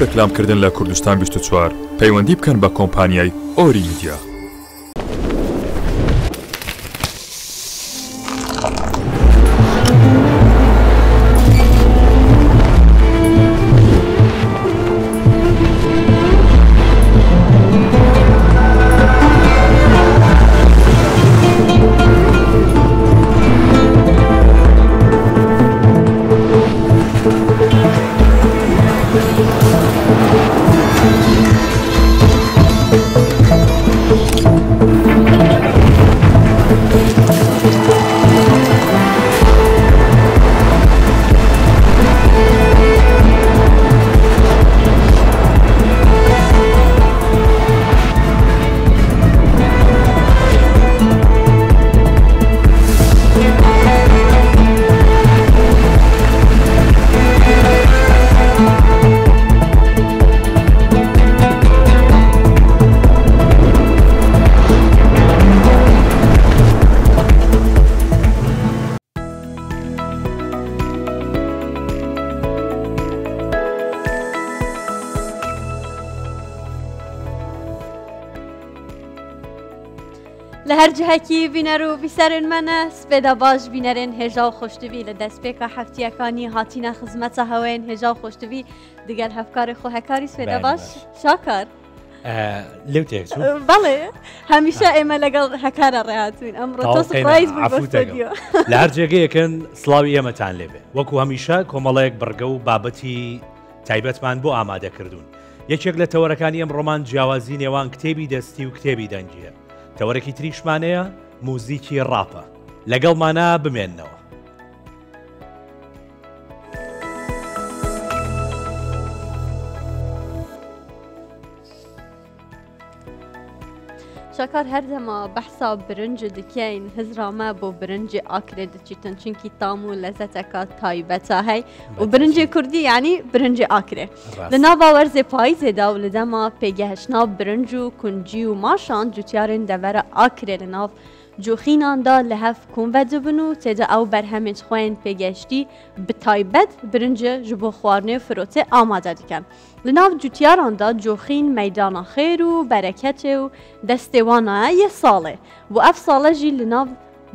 ڕێکلام کردن لە کوردستان 24 پەیوەندی بکەن بە کۆمپانیای ئۆری میدیا. لە هەر جهەکی بینەر و بیسەرن منە سپێدا باش بینەرێن هێژا و خۆشتوی لە دەستپێکە هەفتیەکانی هاتینە خزمەتە هەوێن هێژا و خۆشتوی دگەل هەفکاری خۆ هەکاری سپێدا باش شاکار. لەو تێک بەڵێ هەمیشە ئێمە لەگەڵ هەکارە ڕێهاتوین ئەمڕۆ تۆ سپرایز بوو بۆ ستۆدیۆ. لە هەر جێگەیەکن سڵاوی ئێمەتان لێبێ وەکو هەمیشە کۆمەڵێک بڕگە و بابەتی تایبەتمان بۆ ئامادە کردوون یەکێک لە تەوەرەکانی ئەمڕۆمان جیاوازی نێوان کتێبی دەستی و کتێبی دەنگیە تەوەرەکی تریشمانەیە موزیکی ڕاپە لەگەڵمانە بمێننەوە. شاکار هەردەما بەحسا برنج دکەین هزرا مە بۆ برنجی ئاکرێ دچیتن چونکی تام و لەزەتەکە تایبەتە هەی و برنجی کوردی یعنی برنجی ئاکرێ لە ناوا وەرزێ پاییزێدا و لە دەما پێگەهشنا برنج و کونجی و ماشان جوتیارên devera ئاکرێ لە ناو جوخیناندا لە هەv کۆم vedibin و تێدا ئەو بەرهەمên xwe پێگەشتی bi taybet برنج ji bo xwarinê firotê ئامادە dikin. Li nav cutyaran da coxîn meydana xêr û bereketê û destê wan e yê salê. Û ev sale jî li nav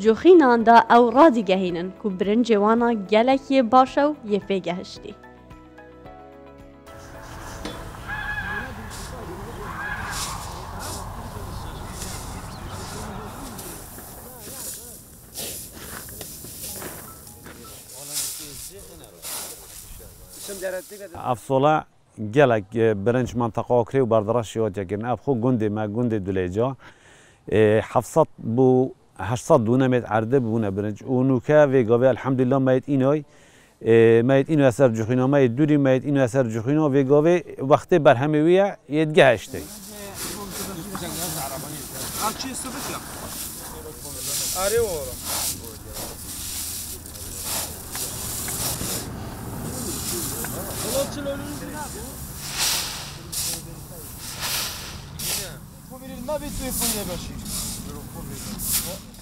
coxînan da ew radigehînin ku birincê wan a gelek yê baş e û yê pêgehiştî. ئەفسۆڵە gelek برنج منطقە ئاکرێ و بەردەڕەشی هاتیەکردن ئەف خۆ گوندێ مە گوندێ دولێجا 700 بۆ 800 دونەمێت عەردە بوونە برنج و نوکە وێگاوێ الحەمدلله مەیت ئینای مەیت ئینو سەر جوخینا مەیت دووری مەیت ئینو سەر جوخینا وێگاوێ وەختێ بەرهەمێ ویە یەتگەهشتێ.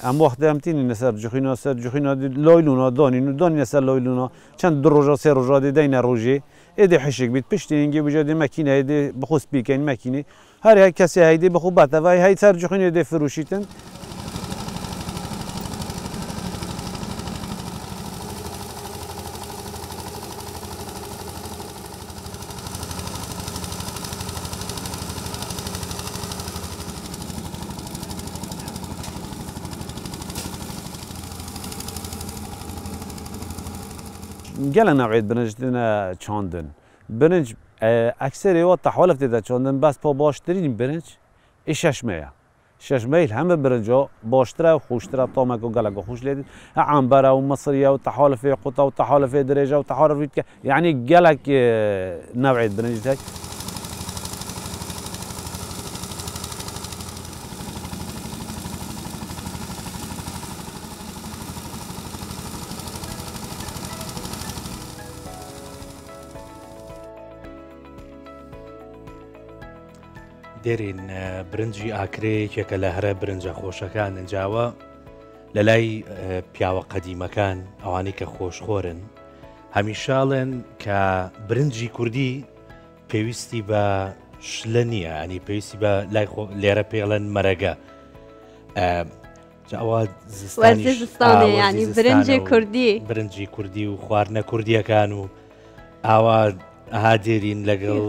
ئەم وەختە ئەم تینی لەسەر جوخینا سەر جوخینا لایلونا دانین و دانینە سەر لایلونا چەند دو ڕۆژە سێ ڕۆژە دێ دەینە ڕۆژێ ئێدێ حشک بیت پشتی هینگێ بجا دێ مەکینە دێ بخۆ سپیکەین مەکینێ هەر هەر کەسێ هەیدێ بخۆ بەتەوای هەی سەر جوخینێ دێ فروشیتن. گەلە نەوعێت برنج دێنە چاندن برنج ئەکسەرێ وا تەحوالف تێدا چاندن بەس پا باشترین برنج ئی شەشمەیە شەشمەیل هەمە برنجا باشترە و خۆشترە تامەکە و گەلەکە خۆش لێ هە عەنبەرە و مصریە و تەحالفێ قوتە و تەحالفێ درێژە و تەحالفی تکە یعنی گەلەک نەوعێت برنج هەی. دێرین برنجی ئاکرێ یەکێکە لە هەرە برنجە خۆشەکان ئەنجاوە لە لای پیاوە قەدیمەکان ئەوانەی کە خۆشخۆرن هەمیشاڵێن کە برنجی کوردی پێویستی بە شلە نییە ئەنی پێویستی بە لای خۆ لێرە پێڵەن مەرەگە ئەوە زستانی برنجی کوردی برنجی کوردی و خواردنە کوردیەکان و ئاوا ئەها دێرین لەگەڵ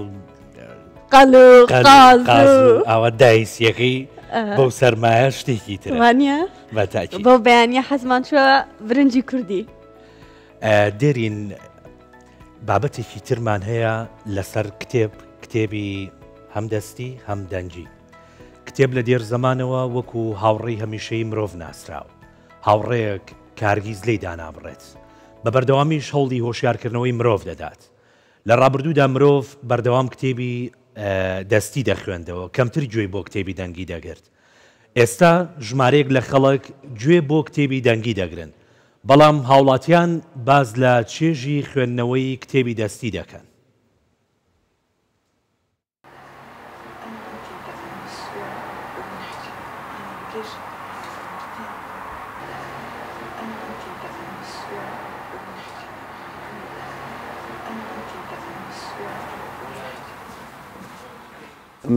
ئاوا دایسیەکەی بەو سەرمایە شتێکی ترانە بۆ بەیانە حەزمان چوە برنجی کوردی دێرین بابەتێکی ترمان هەیە لەسەر کتێب کتێبی هەم دەستی هەم دەنگی کتێب لە دێر زەمانەوە وەکو هاوڕێی هەمیشەی مرۆڤ ناسراوە هاوڕێیەک کارگیز لێی دانابڕێت، بە بەردەوامیش هەوڵی هۆشیارکردنەوەی مرۆڤ دەدات. لە ڕابردوودا مرۆڤ بەردەوام کتێبی دەستی دەخوێندەوە، کەمتر گوێی بۆ کتێبی دەنگی دەگرت. ئێستا ژمارەیەک لە خەڵک گوێ بۆ کتێبی دەنگی دەگرن، بەڵام هاوڵاتیان باس لە چێژی خوێندنەوەی کتێبی دەستی دەکەن.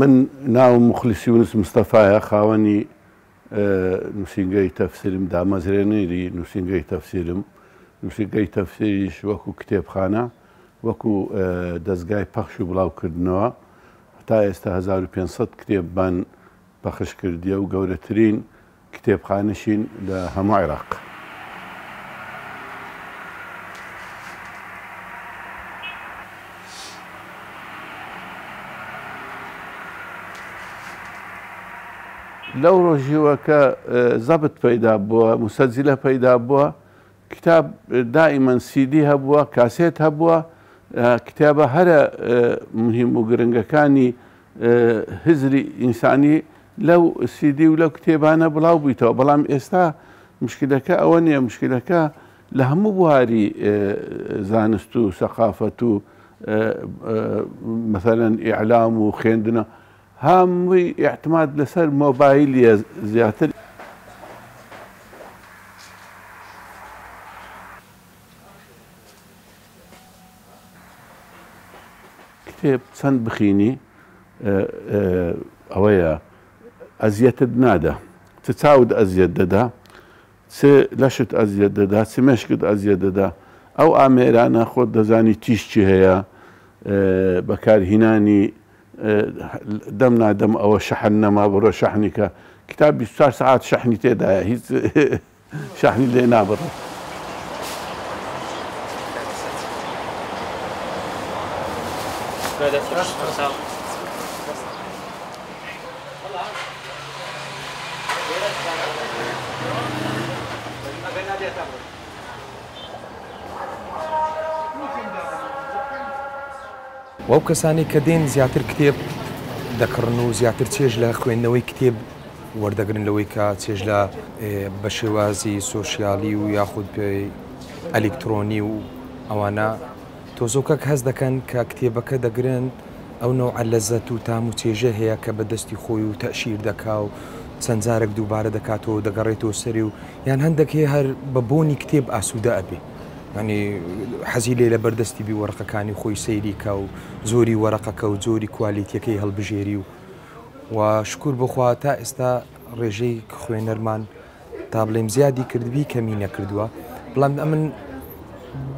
من ناوم موخلیس یونس مستەفایە، خاوەنی نووسینگەی تەفسیرم، دامەزرێنەری نووسینگەی تەفسیرم. نووسینگەی تەفسیریش وەکو کتێبخانە، وەکو دەزگای پەخش و بڵاوکردنەوە تا ئێستا 1500 کتێبمان پەخش کردیە و گەورەترین کتێبخانەشین لە هەموو عێراق. لەو ڕۆژیوە کە زەبت پەیدا بووە، موسەجیلە پەیدا بووە، کتاب دائیمەن سیدی هەبووە، کاسێت هەبووە، کتابە هەرە مهم و گرنگەکانی هزری ئینسانی لەو سیدی و لەو کتێبانە بڵاو بوویتەوە، بەڵام ئێستا مشکلەکە ئەوە نییە، مشکلەکە لە هەموو بواری زانست و سەقافەت و مەسەلەن ئیعلام و خوێندنە هەمووی ئیعتماد لەسەر مۆبایلیە زیاتر. کتێب چەند بخینی ئەوەیە ئەزیەتت نادا چ چاوت ئەزیەت دەدا چ لەشت ئەزیەت دەدا چ مێشکت ئەزیەت دەدا ئەو ئامێرانە خۆت دەزانی تیشکی هەیە بەکارهینانی دەم نا دەم ئەوە شەحن نەما بڕۆ شەحنی کە کتاب 24 سەعات شەحنی تێدایە هیچ شەحنی لێ نابڕێ. وە ئەو کەسانەی کە دێن زیاتر کتێب دەکڕن و زیاتر چێژ لە خوێندنەوەی کتێب وەردەگرن لەوەی کە چێژ لە بە شێوازی سۆشیالی و یاخود ئەلیکترۆنی و ئەوانە تۆزۆکەک هەست دەکەن کە کتێبەکە دەگرن ئەو نەوعە لەزەت و تام و چێژە هەیە کە بە دەستی خۆی و تەئشیر دەکا و چەند جارێک دووبارە دەکاتەوە و دەگەڕێتەوە سەری و یان هەندێک هەیە هەر بە بۆنی کتێب ئاسوودە ئەبێ یانی حەزی لێ لە بەردەستی بی وەرەقەکانی خۆی سەیری کا و زۆری وەرەقەکە و جۆری کوالێتیەکەی هەڵبژێری و و شکور بخوا تا ئێستا ڕێژەی خوێنەرمان تا بڵێم زیادی کردبی کەمی نەکردووە بەڵام ئەمن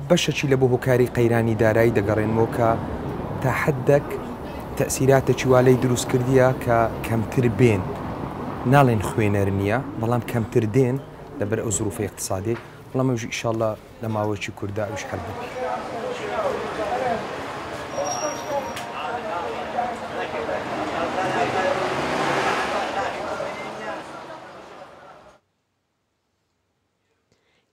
بەشەکی لە بۆ هۆکاری قەیرانی دارایی دەگەڕێنمەوە کە تا حدەک تەسیراتێکی وا لێی دروست کردیە کە کەمتر بێن ناڵێن خوێنەر نییە بەڵام کەمتر دێن لەبەر ئەو زروفە اقتصادی بەڵام ئەوش ئیشاڵڵا لە ماوەیەکی کورتدا ئەویش حەل دەبی.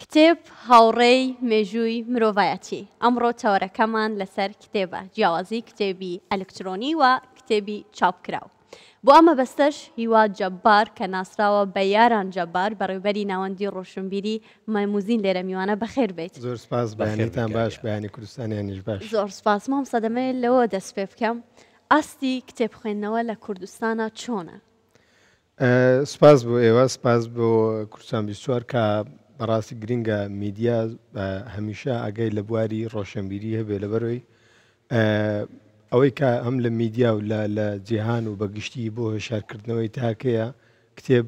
کتێب هاوڕێی مێژووی مرۆڤایەتی، ئەمڕۆ تەوەرەکەمان لەسەر کتێبە، جیاوازی کتێبی ئەلکترۆنی و کتێبی چاپکراو. بۆ ئەم مەبەستەش هیوا جەبار کە ناسراوە بە یاران جەبار بەڕێوبەری ناوەندی ڕۆشنبیری مەموزین لێرە میوانە بەخێر بێیت. زۆر سپاس بەیانیتان باش بەیانی کوردستانیانیش باش. زۆر سپاس مامۆستا دەمەوێت لەوە دەست پێ بکەم ئاستی کتێب خوێندنەوە لە کوردستانا چۆنە؟ سپاس بۆ ئێوە، سپاس بۆ کوردستان 24 کە بەڕاستی گرینگە میدیا هەمیشە ئاگای لە بواری ڕۆشنبیری هەبێ لەبەرەوەی. ئەوەی کە هەم لە میدیا و لە لە جیهان و بە گشتی بۆ هۆشیارکردنەوەی تاکەیە، کتێب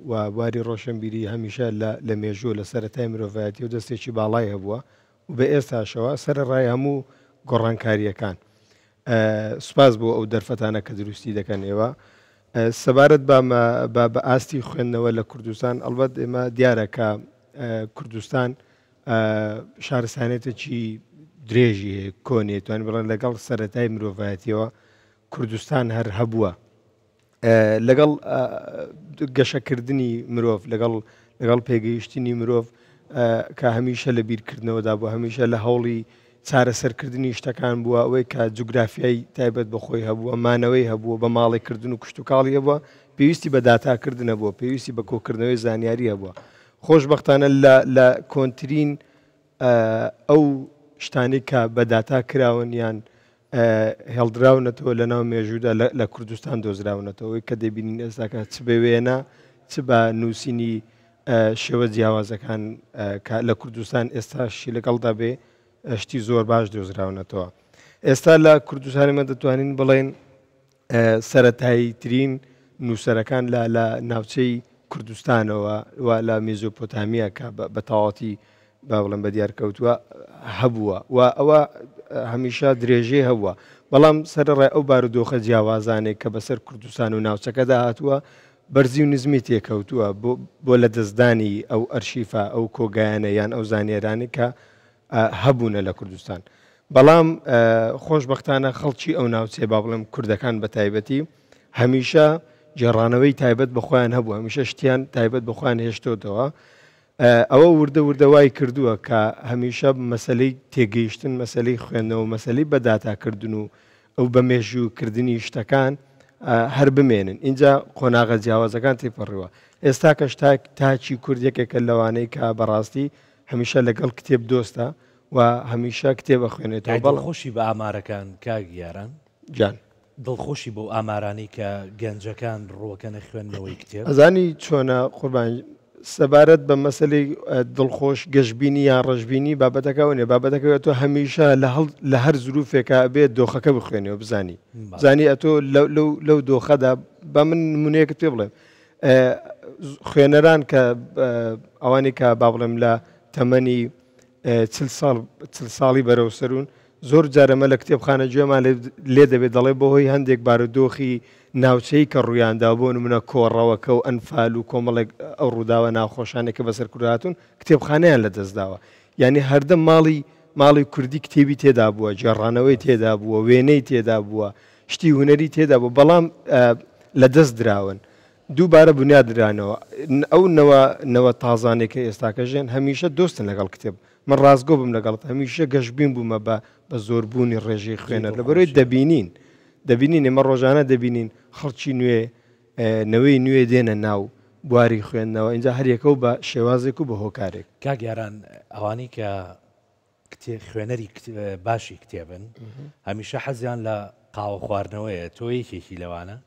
و بواری ڕۆشنبیری هەمیشە لە لە مێژوو لە سەرەتای مرۆڤایەتیەوە دەستێکی باڵای هەبووە و بە ئێستاشەوە سەرەڕای هەموو گۆڕانکارییەکان. سوپاس بۆ ئەو دەرفەتانە کە دروستی دەکەن ئێوە. سەبارەت بە بە بە ئاستی خوێندنەوە لە کوردستان ئەڵبەت ئێمە دیارە کە کوردستان شارستانێتێکی درێژی هەیە کۆنی توانین بڵێن لەگەڵ سەرەتای مرۆڤایەتیەوە کوردستان هەر هەبووە لەگەڵ گەشەکردنی مرۆڤ لەگەڵ لەگەڵ پێگەیشتنی مرۆڤ کە هەمیشە لە بیرکردنەوەدا بوو هەمیشە لە هەوڵی چارەسەرکردنی شتەکان بووە ئەوەی کە جوگرافیای تایبەت بە خۆی هەبووە مانەوەی هەبووە بە ماڵێکردن و کشتتوکاڵی هەبووە پێویستی بە داتاکردن هەبووە پێویستی بە کۆکردنەوەی زانیاری هەبووە خۆشبەختانە لە لە کۆنترین ئەو شتانەی کە بە داتا کراون یان هێڵدراونەتەوە لە ناو مێژوودا لە کوردستان دۆزراونەتەوەی کە دەبینین ئێستاکە چ بە وێنە چ بە نووسینی شێوە جیاوازەکان کە لە کوردستان ئێستاشی لەگەڵدا بێ شتی زۆر باش دۆزراونەتەوە ئێستا لە کوردستانی مە دەتوانین بڵێن سەرەتاییترین نووسەرەکان لە لە ناوچەی کوردستانەوە و لە میزۆپۆتامیا کە بە تەواوەتی با بڵێم بە دیار کەوتووە هەبووە و ئەوە هەمیشە درێژەی هەبووە بەڵام سەرەڕای ئەو بارودۆخە جیاوازانەی کە بەسەر کوردستان و ناوچەکەدا هاتووە بەرزی و نزمی تێکەوتووە بۆ لە دەستدانی ئەو ئەرشیفە ئەو کۆگایانە یان ئەو زانیارانەی کە هەبوونە لە کوردستان بەڵام خۆشبەختانە خەڵکی ئەو ناوچەیە با بڵێم کوردەکان بە تایبەتی هەمیشە گێڕانەوەی تایبەت بە خۆیان هەبوو هەمیشە شتیان تایبەت بە خۆیان هێشتۆتەوە ئەوە وردە وردە وای کردووە کە هەمیشە مەسلەی تێگەیشتن مەسلەی خوێندنەوە مەسلەی بەداتاکردن و ئەو بە مێژووکردنی شتەکان هەر بمێنن اینجا قۆناغە جیاوازەکان تێپەڕیوە ئێستا کەش تاکی کورد یەکێکە لەوانەی کە بەڕاستی هەمیشە لەگەڵ کتێب دۆستە و هەمیشە کتێب ئەخوێنێتەوە. دای دڵخۆشی بە ئامارەکان کاک یاران؟ گیان. دڵخۆشی بەو ئامارانەی کە گەنجەکان ڕووەکەنە خوێندنەوەی کتێب؟ ئەزانی چۆنە قوربان سەبارەت بە مەسەلەی دڵخۆش گەشبینی یان ڕەشبینی بابەتەکە ئەوە نیە بابەتەکە ئەتۆ هەمیشە لە هەڵ لە هەر زروفێکا ئەبێ دۆخەکە بخوێنیەوە بزانی بزانی ئەتۆ لەو لەو دۆخەدا با من نمونەیەکت پێ بڵێم خوێنەران کە ئەوانی کە با بڵێم لە تەمەنی چل ساڵ چل ساڵی بەرەو سەرون زۆر جارەمە لە کتێبخانە گوێمان لێ دەبێت دەڵێ بەهۆی هەندێک بارودۆخی ناوچەی کە ڕوویاندا بۆ نمونە کۆڕەوەکە و ئەنفال و کۆمەڵێک ئەو ڕووداوە ناخۆشانێک کە بەسەر کوردهاتون کتێبخانەیان لەدەستداوە یعنی هەردەم ماڵی ماڵی کوردی کتێبی تێدا بووە گێڕانەوەی تێدا بووە وێنەی تێدا بووە شتی هونەری تێدا بوو بەڵام لە دەست دراون دووبارە بنیاد درانەوە ئەو نەوە نەوە تازانەی کە ئێستاکە ژێن هەمیشە دۆستن لەگەڵ کتێب من ڕاستگۆ بم لەگەڵت هەمیشە گەشبین بوومە بە بە زۆربوونی ڕێژەی خوێنەر لەبەرەوەی دەبینین دەبینین ئێمە ڕۆژانە دەبینین خەڵکی نوێ نەوەی نوێ دێنە ناو بواری خوێندنەوە اینجا هەریەکە و بە شێوازێک و بە هۆکارێک. کاک یاران ئەوانەی کە خوێنەری باشی کتێبن هەمیشە حەزیان لە قاوە خواردنەوەیە تۆ یەکێکی لەوانە؟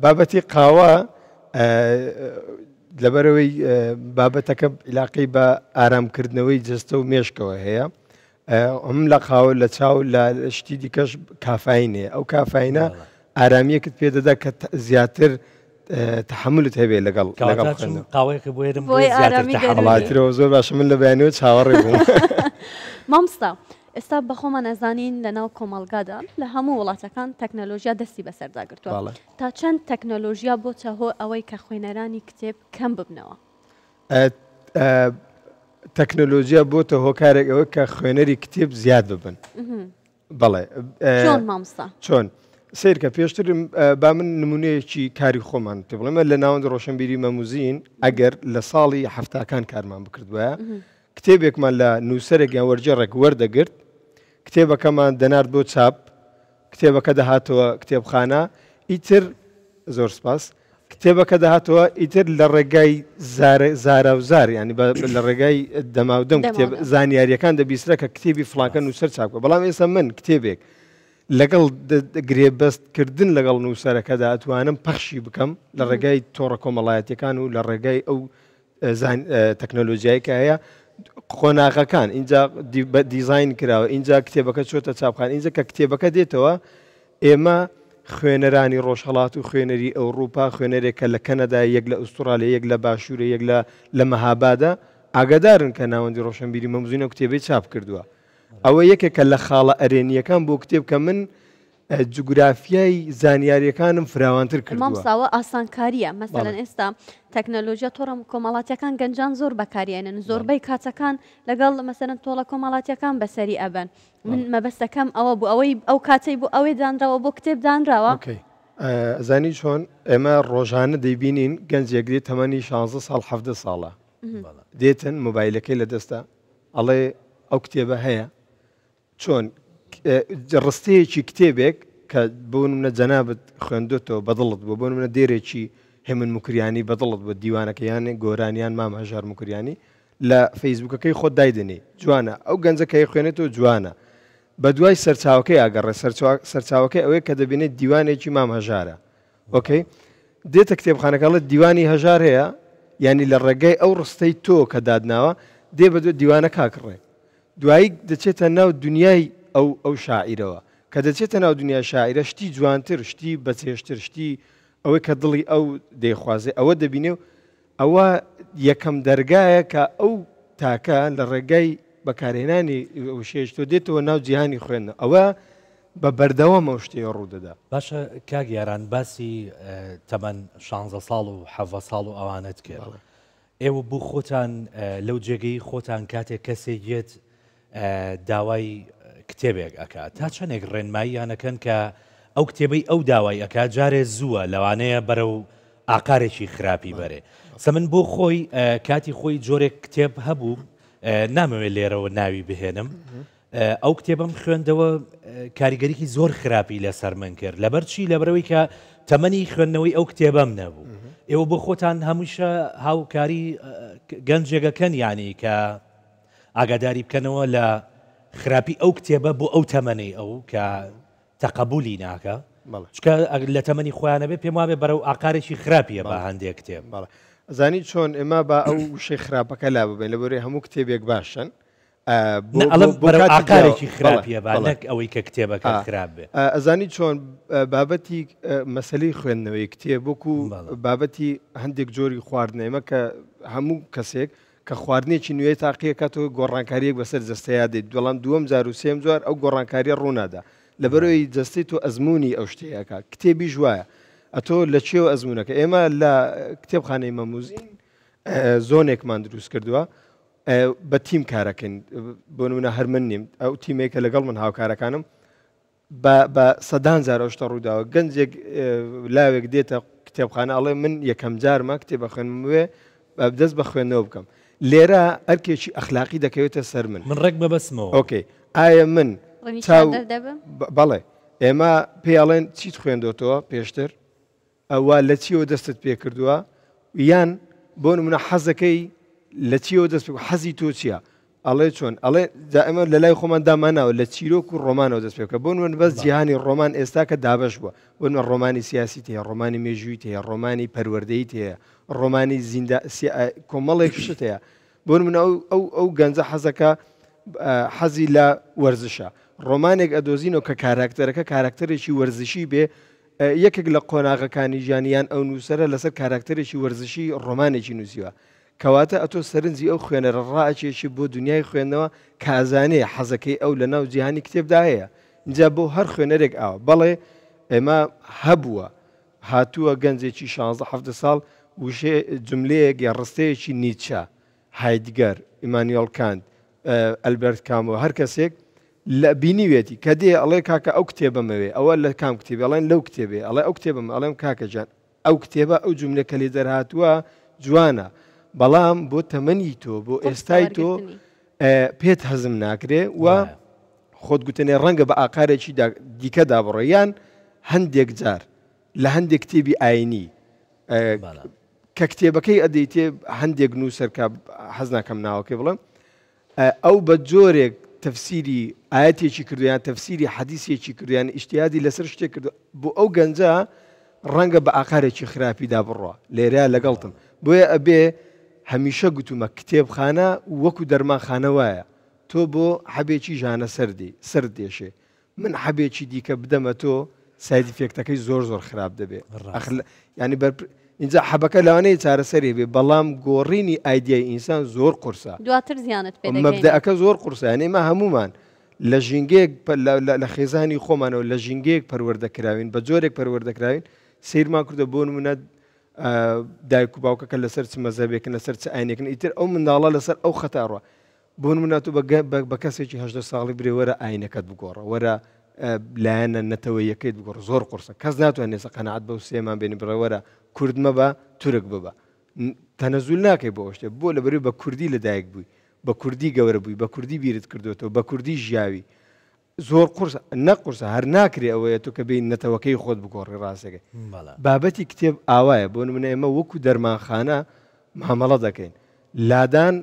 بابەتی قاوە لەبەرەوەی بابەتەکە عیلاقەی بە ئارامکردنەوەی جەستە و مێشکەوە هەیە ئەم لە قاوە لە چاو لە شتی دیکەش کافاین هەیە ئەو کافاینە ئارامیەکت پێدەدا کە زیاتر تەحەمولت هەبێ لەگەڵ لەگەڵ خوێندنەوە. قاوەیەکە بۆ هێرم بۆی زیاتر تەحەمول وەڵا ترەوە زۆر باشە من لە بەیانیەوە چاوەڕێ بووم. مامۆستا ئێستا بەخۆمان ئەزانین لەناو کۆمەڵگادا لە هەموو وڵاتەکان تەکنەلۆژیا دەستی بەسەردا گرتووە تا چەند تەکنەلۆژیا بۆتە هۆ ئەوەی کە خوێنەرانی کتێب کەم ببنەوە؟ تەکنەلۆژیا بۆتە هۆکارێک ئەوە کە خوێنەری کتێب زیاد ببن. بەڵێ. چۆن مامۆستا؟ چۆن؟ سەیرکە پێشتر با من نمونەیەکی کاری خۆمان پێ بڵێم لە ناوەندی ڕۆشنبیری مەموزین ئەگەر لە ساڵی هەفتاکان کارمان بکردوایە کتێبێکمان لە نووسەرێک یان وەرگێڕێک وەردەگرت کتێبەکەمان دەنارد بۆ چاپ کتێبەکە دەهاتەوە کتێبخانە ئیتر زۆر سپاس کتێبەکە دەهاتەوە ئیتر لە ڕێگای زاراوزار ینی لە ڕێگای دەماودەم کتێب زانیاریەکان دەبیسترا کە کتێبی فڵانکە نووسەر چاپ بووە بەڵام ئێستا من کتێبێک لەگەڵ گرێبەست کردن لەگەڵ نووسەرەکەدا ئەتوانم پەخشی بکەم لە ڕێگای تۆڕە کۆمەڵایەتیەکان و لە ڕێگای ئەو تەکنەلۆژیای کە هەیە قۆناغەکان ئینجا بە دیزاین کراوە ئینجا کتێبەکە چۆتە چاپخان ئینجا کە کتێبەکە دێتەوە ئێمە خوێنەرانی ڕۆژهەڵات و خوێنەری ئەوڕوپا خوێنەرێک کە لە کەنەدا یەک لە ئوسترالیا یەک لە باشوورە یەک لە لە مەهابادە ئاگادارن کە ناوەندی ڕۆشنبیری مەمزوین ئەو کتێبەی چاپ کردووە ئەوە یەکێکە لە خاڵە ئەرێنییەکان بۆ کتێب کە من جوگرافیای زانیاریەکانم فراوانتر کردووە. مامۆستا ئەوە ئاسانکاریە مەسەلەن ئێستا تەکنەلۆژیا تۆڕە کۆمەڵاتیەکان گەنجان زۆر بەکاریێنن زۆربەی کاتەکان لەگەڵ مەسەلەن تۆڵە کۆمەڵاتیەکان بەسەری ئەبەن من مەبەستەکەم ئەوە بوو ئەوەی ئەو کاتەی بۆ ئەوێ دانراوە بۆ کتێب دانراوە. ئۆکەی ئەزانی چۆن ئێمە ڕۆژانە دەیبینین گەنجێک دێت تەمەنی 16 ساڵ 17 ساڵە دێتن مۆبایلەکەی لە دەستە ئەڵێ ئەو کتێبە هەیە چۆن ڕستەیەکی کتێبێک کە بۆ نمونە جەنابت خوێندۆتەوە بەدڵت بووە بۆ نمونە دێرێکی هێمن موکریانی بەدڵت بووە دیوانەکە یان گۆران یان مام هەژار موکریانی لە فەیسبوکەکەی خۆت دایدەنێی جوانە ئەو گەنجە کە ئەیخوێنێتەوە جوانە بەدوای سەرچاوەکەی ئەگەڕێ سەرچاوەکەی ئەوەیە کە دەبینێت دیوانێکی مام هەژارە ئۆکەی دێتە کتێبخانەکە ئەڵێت دیوانی هەژار هەیە یانی لە ڕێگای ئەو ڕستەی تۆ کە دادناوە دێ بەدوای دیوانەکە ئەکڕێ دوایی دەچێتە ناو دونیای ئەو ئەو شاعیرەوە. کە دەچێتە ناو دونیای شاعیرە شتی جوانتر، شتی بەچێژتر، شتی ئەوەی کە دڵی ئەو دەیخوازێ ئەوە دەبینێ و ئەوە یەکەم دەرگایە کە ئەو تاکە لە ڕێگای بەکارهێنانی وشەیەکی تۆ دێتەوە ناو جیهانی خوێندنەوە. ئەوە بە بەردەوام ئەو شتەیە ڕوو دەدا. باشە کاک یاران باسی تەمەن شانزە ساڵ و حەڤە ساڵ و ئەوانەت کرد. ئێوە بۆ خۆتان لەو جێگەی خۆتان کاتێک کەسێک یەت داوای کتێبێک ئەکات تا چەندێک ڕێنماییان ئەکەن کە ئەو کتێبەی ئەو داوای ئەکات جارێ زووە لەوانەیە بەرەو ئاقارێکی خراپی بەرێ سە من بۆ خۆی کاتی خۆی جۆرێک کتێب هەبوو نامەوێت لێرەوە ناوی بهێنم ئەو کتێبەم خوێندەوە کاریگەریی زۆر خراپی لەسەر من کرد لەبەر چی لەبەرەوەی کە تەمەنی خوێندنەوەی ئەو کتێبەم نەبوو ئێوە بۆ خۆتان هەمووشە هاوکاری گەنجێگەکەن ینی کە ئاگاداری بکەنەوە لە خراپی ئەو کتێبە بۆ ئەو تەمەنەی ئەو کە تەقەبولی ناکە چکە لە تەمەنی خۆیانە بێ پێم وابێ بەرەو ئاقارێکی خراپیە بە هەندێک کتێب. زانی چۆن ئێمە با ئەو وشەی خراپەکە لا ببەین لەبەرەی هەموو کتێبێک باشن ئاقارێکی خراپیە با نەک ئەوەی کە کتێبەکە خراپ بێ. ئەزانی چۆن بابەتی مەسەلەی خوێندنەوەی کتێب وەکو بابەتی هەندێک جۆری خواردنە ئێمە کە هەموو کەسێک کە خواردنێکی نوێ تاقیەکاتەوە گۆڕانکاریەک بەسەر جەستەیا دێت بەڵام دووەم جار و سێم جار ئەو گۆڕانکاریە ڕوونادا لەبەرەوەی جەستەی تۆ ئەزمموی ئەو شتەیەکە کتێبیش وایە ئەتۆ لە چێوە ئەزمونونەکە ئێمە لە کتێبخانەی مەموزین زۆنێکمان دروست کردووە بە تیم کارەکەین بۆ نمونە هەر من نیم ئەو تیمێک کە لەگەڵ من هاوکارەکانم بە سەدان جار ئەو شتە ڕووداوە گەنجێک لاوێک دێتە کتێبخانە ئەڵێ من یەکەم جارمە کتێبە خوێنم وێ دەست بە خوێندنەوە بکەم لێرە ئەرکێکی ئەخلاقی دەکەوێتە سەر من من ڕێک مەبەستمەوە ئۆکەی ئایا من چاو بەڵێ ئێمە پێڵێن چیت خوێندۆتەوە پێشتر ئەوە لە چیەوە دەستت پێ کردووە یان بۆ نمونە حەزەکەی لە چیەوە دەست پێ حەزی تۆ چییە؟ ئەڵێ چۆن ئەڵێ جا ئێمە لە لای خۆمان داماناوە لە چیرۆک و ڕۆمانەوە دەست پێ بکە بۆ نمونە بەس جیهانی ڕۆمان ئێستا کە دابەش بووە بۆ نمونە ڕۆمانی سیاسی هەیە ڕۆمانی مێژووی هەیە ڕۆمانی پەروەردەیی هەیە ڕۆمانی زیندا کۆمەڵێک شت هەیە بۆ نمونە ئەو ئەو ئەو گەنجە حەزەکە حەزی لە وەرزشە ڕۆمانێک ئەدۆزینەوە کە کاراکتەرەکە کاراکتەرێکی وەرزشی بێ یەکێک لە قۆناغەکانی ژیانی یان ئەو نووسەرە لەسەر کاراکتەرێکی وەرزشی ڕۆمانێکی نووسیوە. کەواتە ئەتۆ سەرنجی ئەو خوێنەرە ڕائەکێشی بۆ دونیای خوێندنەوە کە ئەزانێ حەزەکەی ئەو لە ناو جیهانی کتێبدا هەیە. ئینجا بۆ هەر خوێنەرێک ئاوا. بەڵێ ئێمە هەبووە هاتووە گەنجێکی شانزە حەڤدە ساڵ وشەیە جوملەیەک یا ڕستەیەکی نیچە، هایدگەر، ئیمانیۆڵ کانت، ئەلبەرت کامۆ هەر کەسێک لە بینیوێتی کە دێ ئەڵێ کاکە ئەو کتێبەم ئەوێ ئەوە لە کام کتێبی ئەڵێن لەو کتێبێ ئەڵێ ئەو کتێبەم ئەڵێم کاکە گیان ئەو کتێبە ئەو جوملە کە لێ دەرهاتووە جوانە بەڵام بۆ تەمەنی تۆ بۆ ئێستای تۆ پێت هەزم ناکرێ و خۆت گوتنێ ڕەنگە بە ئاقارێکی دیکەدا بڕۆ یان هەندێک جار لە هەندێک کتێبی ئاینی کە کتێبەکەی ئەدەیتێ هەندێک نووسەر کە حەز ناکەم ناوەکەی بڵێم ئەو بە جۆرێک تەفسیری ئاەتێکی کردو یان تەفسیری حەدیسێکی کردو یان ئیجتیهادی لەسەر شتێک کردو بۆ ئەو گەنجە ڕەنگە بە ئاقارێکی خراپیدا بڕوا لێرە لەگەڵتم بۆیە ئەبێ هەمیشە گوتومە کتێبخانە وەکو دەرمانخانە وایە تۆ بۆ حەبێکی ژانە سەردی سەرت دێشێ من حەبێکی دیکە بدەمە تۆ side effect ەکەی زۆر زۆر خراپ دەبێ ینی بەر اینجا حەبەکە لەوانەیە چارەسەری بێ بەڵام گۆڕینی ئایدیای ئینسان زۆر قورسە دواتر زیانت پێ مەبدەکە زۆر قورسە یعنی ئێمە هەمومان لە ژینگەیەک لە خێزانی خۆمانەوە لە ژینگەیەک پەروەردە کراوین بە جۆرێک پەروەردە کراوین سیرمان کردە بۆ نمونە دایک و باوکەکە لەسەر چ مەزەبێکن لەسەر چ ئاینێکن ئیتر ئەو منداڵە لەسەر ئەو خەتاڕوە بۆ نمونە تۆ بە کەسێکی 18 ساڵی برێ وەرە ئاینەکەت بگۆڕە وەرە لایەنە نەتەوەیەکەیت بگۆڕ زۆر قورسە کەس ناتوانێت ئێستا قەناعەت بەو سێمان بێنی بڕێ وەرە کورد مەبە تورک ببە تەنەزول ناکەی بۆ شتێ بۆ لەبەری بە کوردی لەدایک بووی بە کوردی گەورە بووی بە کوردی بیرت کردوێتەوە بە کوردی ژیاوی زۆر قورسە نەک قورسە هەر ناکرێ ئەوەیە تۆ کە بێی نەتەوەکەی خۆت بگۆڕی ڕاستەکەی بابەتی کتێب ئاوایە بۆ نمونە ئێمە وەکو دەرمانخانە مامەڵە دەکەین لادان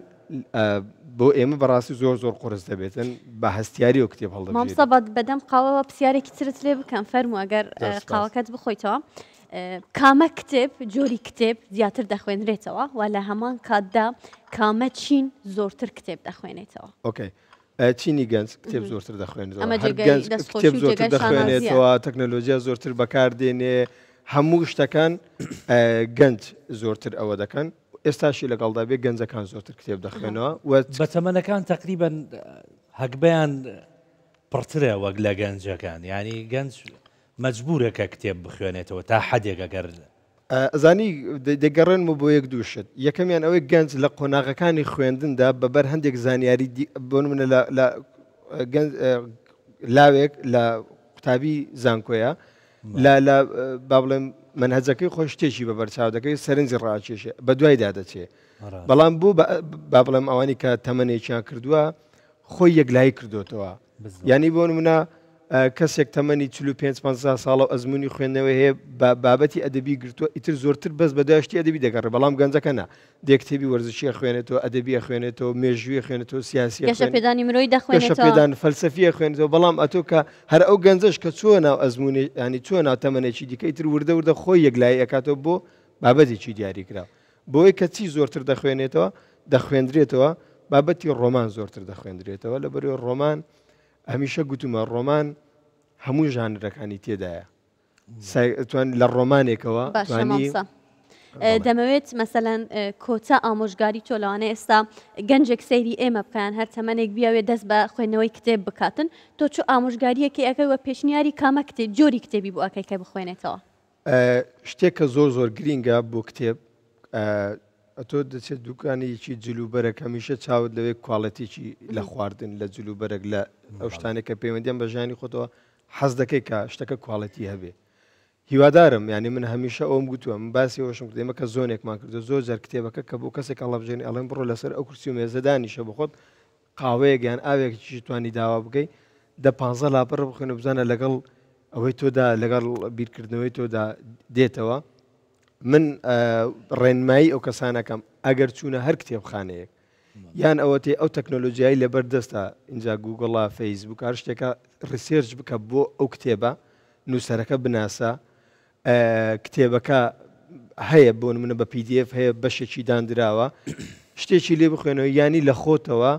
بۆ ئێمە بەڕاستی زۆر زۆر قورس دەبێتن بە هەستیاری و کتێب هەڵدەبژێرین. مامۆستا با بەدەم قاوەوە پرسیارێکی ترت لێ بکەم فەرموو ئەگەر قاوەکەت بخۆیتەوە کامە کتێب جۆری کتێب زیاتر دەخوێنرێتەوە و لە هەمان کاتدا کامە چین زۆرتر کتێب دەخوێنێتەوە؟ okay چینی گەنج کتێب زۆرتر دەخوێنێتەوە هەر گەنج کتێب زۆرتر دەخوێنێتەوە تەکنەلۆژیا زۆرتر بەکاردێنێ هەموو شتەکان گەنج زۆرتر ئەوە دەکەن ئێستاشی لەگەڵدا بێ گەنجەکان زۆرتر کتێب دەخوێنەوە و بە تەمەنەکان تقریبن هەگبەیان پڕترە وەک لە گەنجەکان ینی گەنج مەجبورە کە کتێب بخوێنێتەوە تا حدێک ئەگەر ئەزانی دەگەڕێنمەوە بۆ یەک دوو شت یەکەمیان ئەوەی گەنج لە قۆناغەکانی خوێندندا بە بەر هەندێک زانیاری بۆ نمونە لە گەنج لاوێک لە قوتابی زانکۆیە لە لە با بڵێم منهجەکەی خۆی شتێکی بە بەرچاو دەکەوێت سەرنجی ڕاکێشێ بە دوایدا دەچێ بەڵام بۆ با بڵێم ئەوانی کە تەمەنێکیان کردووە خۆی یەکلایی کردوتەوە یانی بۆ نمونە کەسێک تەمەنی 45 50 ساڵە و ئەزمموی خوێندنەوەی هەیە بە بابەتی ئەدەبی گرتووە ئیتر زۆرتر بەس بە دوای شتی ئەدەبی دەگەڕێ بەڵام گەنجەکە نا دێ کتێبی وەرزشی خوێنێتەوە ئەدەبی خوێنێتەوە مێژووی خوێنێتەوە سیاسی گەشەپێدانی مرۆی دەخوێنێتەوە گەشەپێدان فەلسەفیە خوێنێتەوە بەڵام ئەتۆ کە هەر ئەو گەنجەش کە چووە ناو ئەزمموی ینی چووە ناو تەمەنێکی دیکە ئیتر وردە وردە خۆی یەکلایی ئەکاتەوە بۆ بابەتێکی دیاریکراو بۆیە کە چی زۆرتر دەخوێنێتەوە دەخوێندرێتەوە بابەتی ڕۆمان زۆرتر دەخوێندرێتەوە لەبەرئەوەی ڕۆمان هەمیشە گوتومە ڕۆمان هەموو ژانرەکانی تێدایە توان لە ڕۆمانێکەوە توانی دەمەوێت مەسەەن کۆتا ئامۆژگاری تۆ لەوانە ئێستا گەنجێک سەیری ئێمە بکەیان هەر تەمەنێک بیاوێت دەست بە خوێندنەوەی کتێب بکاتن تۆ چ ئامۆژگاریەکی ئەەکەی وە پێشنیاری کامە کتێب جۆری کتێبی بۆ ئەەکەی کە بخوێنێتەوە شتێک کە زۆر زۆر گرینگە بۆ کتێب ئەتۆ دەچێت دوکانێکی جلوبەرەک هەمیشە چاوت لەوێ quality ێکی لە خواردن لە جلوبەرەک لە ئەو شتانێک کە پەیوەندیان بە ژیانی خۆتەوە حەز دەکەی کە شتەکە quality هەبێ هیوادارم یعنی من هەمیشە ئەوم گوتووە من باسی ئەوشم کرد ئێمە کە zone ێکمان کردو زۆر جار کتێبەکە کە بۆ کەسێک هەڵەبژێنی ئەڵێن بڕۆ لەسەر ئەو کورسی و مێزە دانیشە بخۆت قاوەیەک یان ئاوێکیش توانی داوا بکەی دە پانزە لاپەڕە بخوێنە بزانە لەگەڵ ئەوەی تۆدا لەگەڵ بیرکردنەوەی تۆدا دێتەوە من ڕێنمایی ئەو کەسانەکەم ئەگەر چوونە هەر کتێبخانەیەک یان ئەوەتێ ئەو تەکنۆلۆژیایی لەبەر دەستە اینجا گوگڵە فەیسبوک هەر شتێکە research بکە بۆ ئەو کتێبە نووسەرەکە بناسە کتێبەکە هەیە بۆ نمونە بە PDF هەیە بەشێکی داندراوە شتێکی لێ بخوێنەوە یانی لە خۆتەوە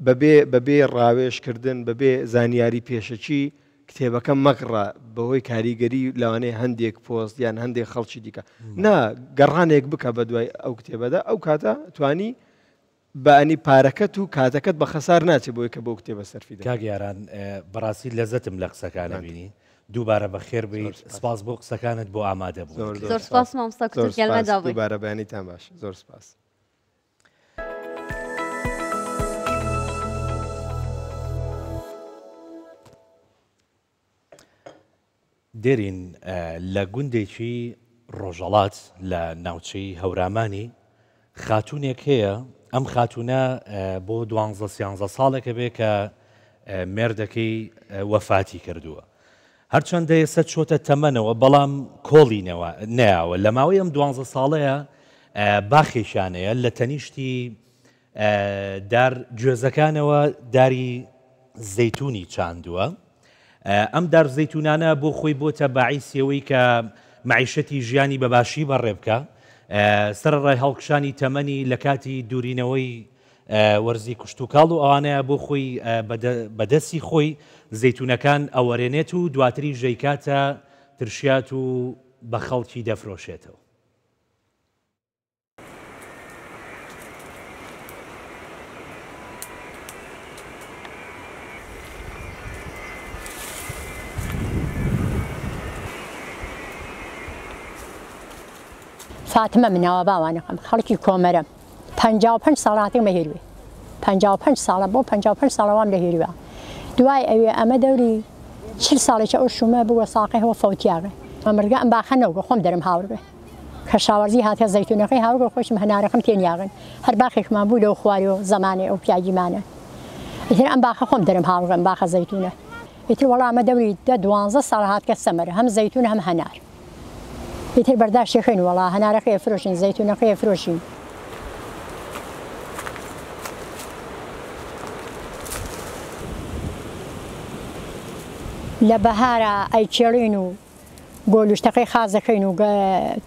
بەبێ بەبێ ڕاوێژکردن بەبێ زانیاری پێشەکی کتێبەکە مەکڕە بەهۆی کاریگەری لەوانەیە هەندێک پۆست یان هەندێک خەڵکی دیکە نا گەڕانێک بکە بە دوای ئەو کتێبەدا ئەو کاتە توانی بەئەنی پارەکەت و کاتەکەت بە خەسار ناچێ بۆی کە بۆ کتێبە سەرفی دەکەی. کاک یاران بەڕاستی لەزەتم لە قسەکانە بینی دووبارە بەخێر بێیت سپاس بۆ قسەکانت بۆ ئامادە بوونت. زۆر زۆر سپاس مامۆستا زۆر سپاس دووبارە بەیانیتان باش زۆر سپاس. دێرین لە گوندێکی ڕۆژەڵات لە ناوچەی هەورامانی خاتوونێک هەیە، ئەم خاتوونە بۆ دوانزە سیانزە ساڵێکە بێ کە مێردەکەی وەفاتی کردووە. هەرچەندە ئێستا چۆتە تەمەنەوە بەڵام کۆڵی نەیاوە لە ماوەی ئەم دوانزە ساڵەیە باخێکیان هەیە لە تەنیشتی دار گوێزەکانەوە داری زەیتونی چاندووە. ئەم دار زەیتونانە بۆ خۆی بۆتە باعیسی ئەوەی کە مەعیشەتی ژیانی بە باشی بەڕێ بکا. سەرەڕای هەڵکشانی تەمەنی لە کاتی دوورینەوەی وەرزی کشتوکاڵ و ئەوانەیە بۆ خۆی بە دەستی خۆی زەیتوونەکان ئەوەرێنێت و دواتریش دەیکاتە ترشیات و بە خەڵکی دەفرۆشێتەوە. فاتمە من ناوە باوانەکەم خەڵکی کۆمەرەم 55 ساڵ هاتمە هێروێ 55 ساڵە بۆ 55 ساڵە وام لە هێروە دوای ئەوێ ئەمە دەوری چل ساڵێکە ئەو شومە بووە ساقەی هەوە فەوتیاغێ مەمرگە ئەم باخە نەوگە خۆم دەرم هاوربێ کەشاوەرزی هاتە زەیتونەکەی هاورگە خۆشم هەنارەکەم تێ نیاغن هەر باخێکمان بوو لەو خوارێ و زەمانێ ئەو پیاگیمانە ئیتر ئەم باخە خۆم دەرم هاورگە ئەم باخە زەیتونە ئیتر وەڵا ئەمە دەوری دە دوانزە ساڵ هاتکە سەمەر هەم زەیتون هەم هەنار ئیتر بەرداشتێکەین وەڵا هەنارەکەی ئەفرۆشین زەیتونەکەی ئەفرۆشین. لە بەهارا ئەیکێڵین و گۆلوشتەکەی خاس دەکەین و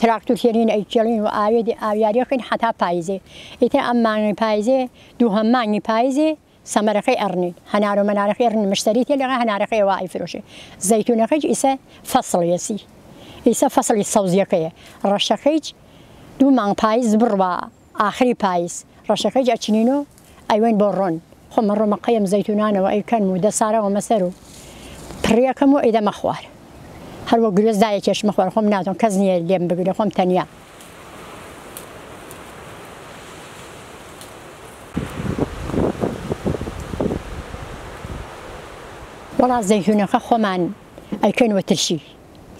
تراکتور تێنین ئەیکێڵین و ئاوێ ئاویاریەکەین حەتا پایزێ ئیتر ئەم مانگی پایزێ دووهەم مانگی پایزێ سەمەرەکەی ئەڕنین هەنارو مەنارەکەی ئەڕنین مشتەری تێ لەغە هەنارەکەی ئەوا ئەیفرۆشێ زەیتونەکەیش ئیسە فەسڵیەسی ئیسە فەسڵی سەوزیەکەیە ڕەشەکەیش دوو مانگ پایز بڕوا ئاخری پایز ڕەشەکەیش ئەچنینۆ ئەیوەین بۆ ڕۆن خۆم ئەڕۆمە قەی ئەم زەیتونانەوە ئەیکەنم و دەسارەوەمە سەر و پڕیەکەم و ئەیدەمە خوار هەر وەک گوێز دایەکێشمە خوار خۆم ناتوانم کەس نییە لێم بگرێ خۆم تەنیا. وەڵا زەیتونەکە خۆمان ئەیکەین وە ترشی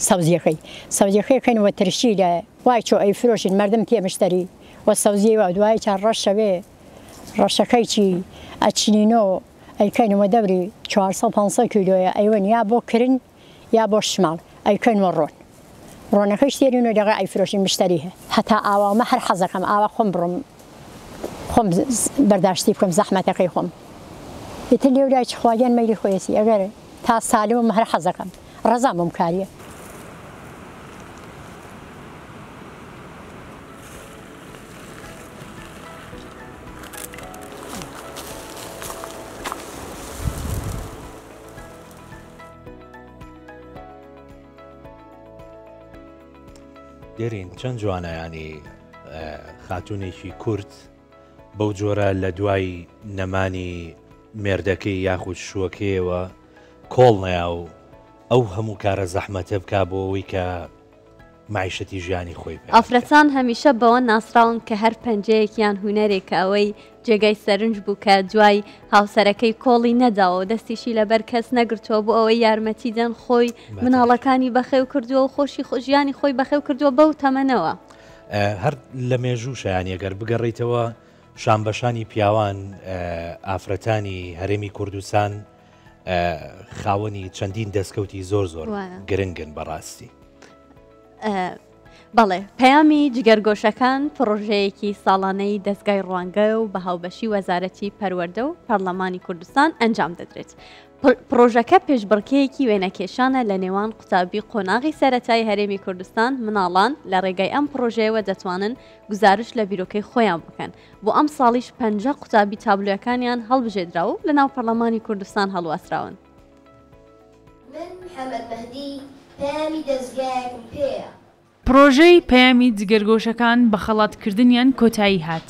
سەوزیەکەی سەوزیەکەی ئەکەین وە ترشی لە وای چۆ ئەیفرۆشین مەردم تێ مشتەری وە سەوزیەی وا دوای چا ڕەشەوێ ڕەشەکەی چی ئەچنینۆ ئەیکەین وە دەوری 400 500 کیلۆیە ئەیوەن یا بۆ کرن یا بۆ شماڵ ئەیکەن وە ڕۆن ڕۆنەکەیش تێرین و دەغە ئەیفرۆشین مشتەری هە هەتا ئاواومە هەر حەزەکەم ئاوا خۆم بڕۆم خۆم بەرداشتی بکەم زەحمەتەکەی خۆم ئیتر لێولای چ خواگیان مەیلی خۆیەتی ئەگەر تا سالمم هەر حەزەکەم ڕەزام بەم کاریە. دێرین چەند جوانە ینی خاتونێکی کورد بەو جۆرە لە دوای نەمانی مێردەکەی یاخود شووەکەیەوە کۆڵ نەیا و ئەو هەموو کارە زەحمەتە بک بۆ ئەوەی کە مەعیشەتی ژیانی خۆی پەیا بکات. ئافرەتان هەمیشە بەوە ناسراون کە هەر پەنجەیەکیان هونەرێکە، ئەوەی جێگای سەرنج بوو کە دوای هاوسەرەکەی کۆڵی نەداوە و دەستیشی لەبەر کەس نەگرتووە بۆ ئەوەی یارمەتی دەن خۆی مناڵەکانی بەخێو کردووە و خۆشی ژیانی خۆی بەخێو کردووە بەو تەمەنەوە. هەر لە مێژووشە یانی ئەگەر بگەڕێیتەوە شانبەشانی پیاوان ئافرەتانی هەرێمی کوردستان خاوەنی چەندین دەستکەوتی زۆر زۆر گرنگن بەڕاستی. بەڵێ پەیامی جگەرگۆشەکان پڕۆژەیەکی ساڵانەی دەزگای ڕوانگە و بە هاوبەشی وەزارەتی پەروەردە و پەرلەمانی کوردستان ئەنجام دەدرێت. پڕۆژەکە پێشبڕکێیەکی وێنەکێشانە لە نێوان قوتابی قۆناغی سەرەتایی هەرێمی کوردستان، مناڵان لە ڕێگای ئەم پڕۆژەیەوە دەتوانن گوزارشت لە بیرۆکەی خۆیان بکەن. بۆ ئەمساڵیش 50 قوتابی تابلۆیەکانیان هەڵبژێدراو و لەناو پەرلەمانی کوردستان هەڵواسراون. من محەمەد مەهدی پەیامی دەزگایەکم پێیە. پڕۆژەی پەیامی جگەرگۆشەکان بە خەڵاتکردنیان کۆتایی هات.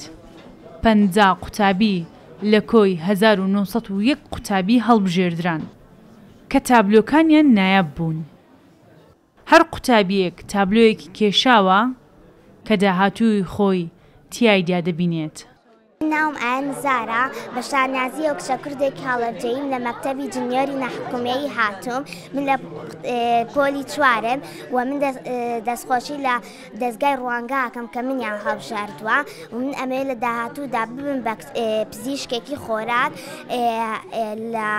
50 قوتابی لە کۆی 1901 قوتابی هەڵبژێردران کە تابلۆکانیان نایاب بوون. هەر قوتابییەک تابلۆیەکی کێشاوە کە داهاتووی خۆی تیایدا دەبینێت. ناوم ئایە نزارە، بە شانازییەوە کچە کوردێکی هەڵەبجەییم لە مەکتەبی جونیۆری ناحکومیی هاتووم، من لە پۆلی چوارم و من دەستخۆشی لە دەزگای ڕوانگە ئەکەم کە منیان هەڵبژاردووە و من ئەمەوێت لە داهاتوودا ببم بە پزیشکێکی خۆراک لە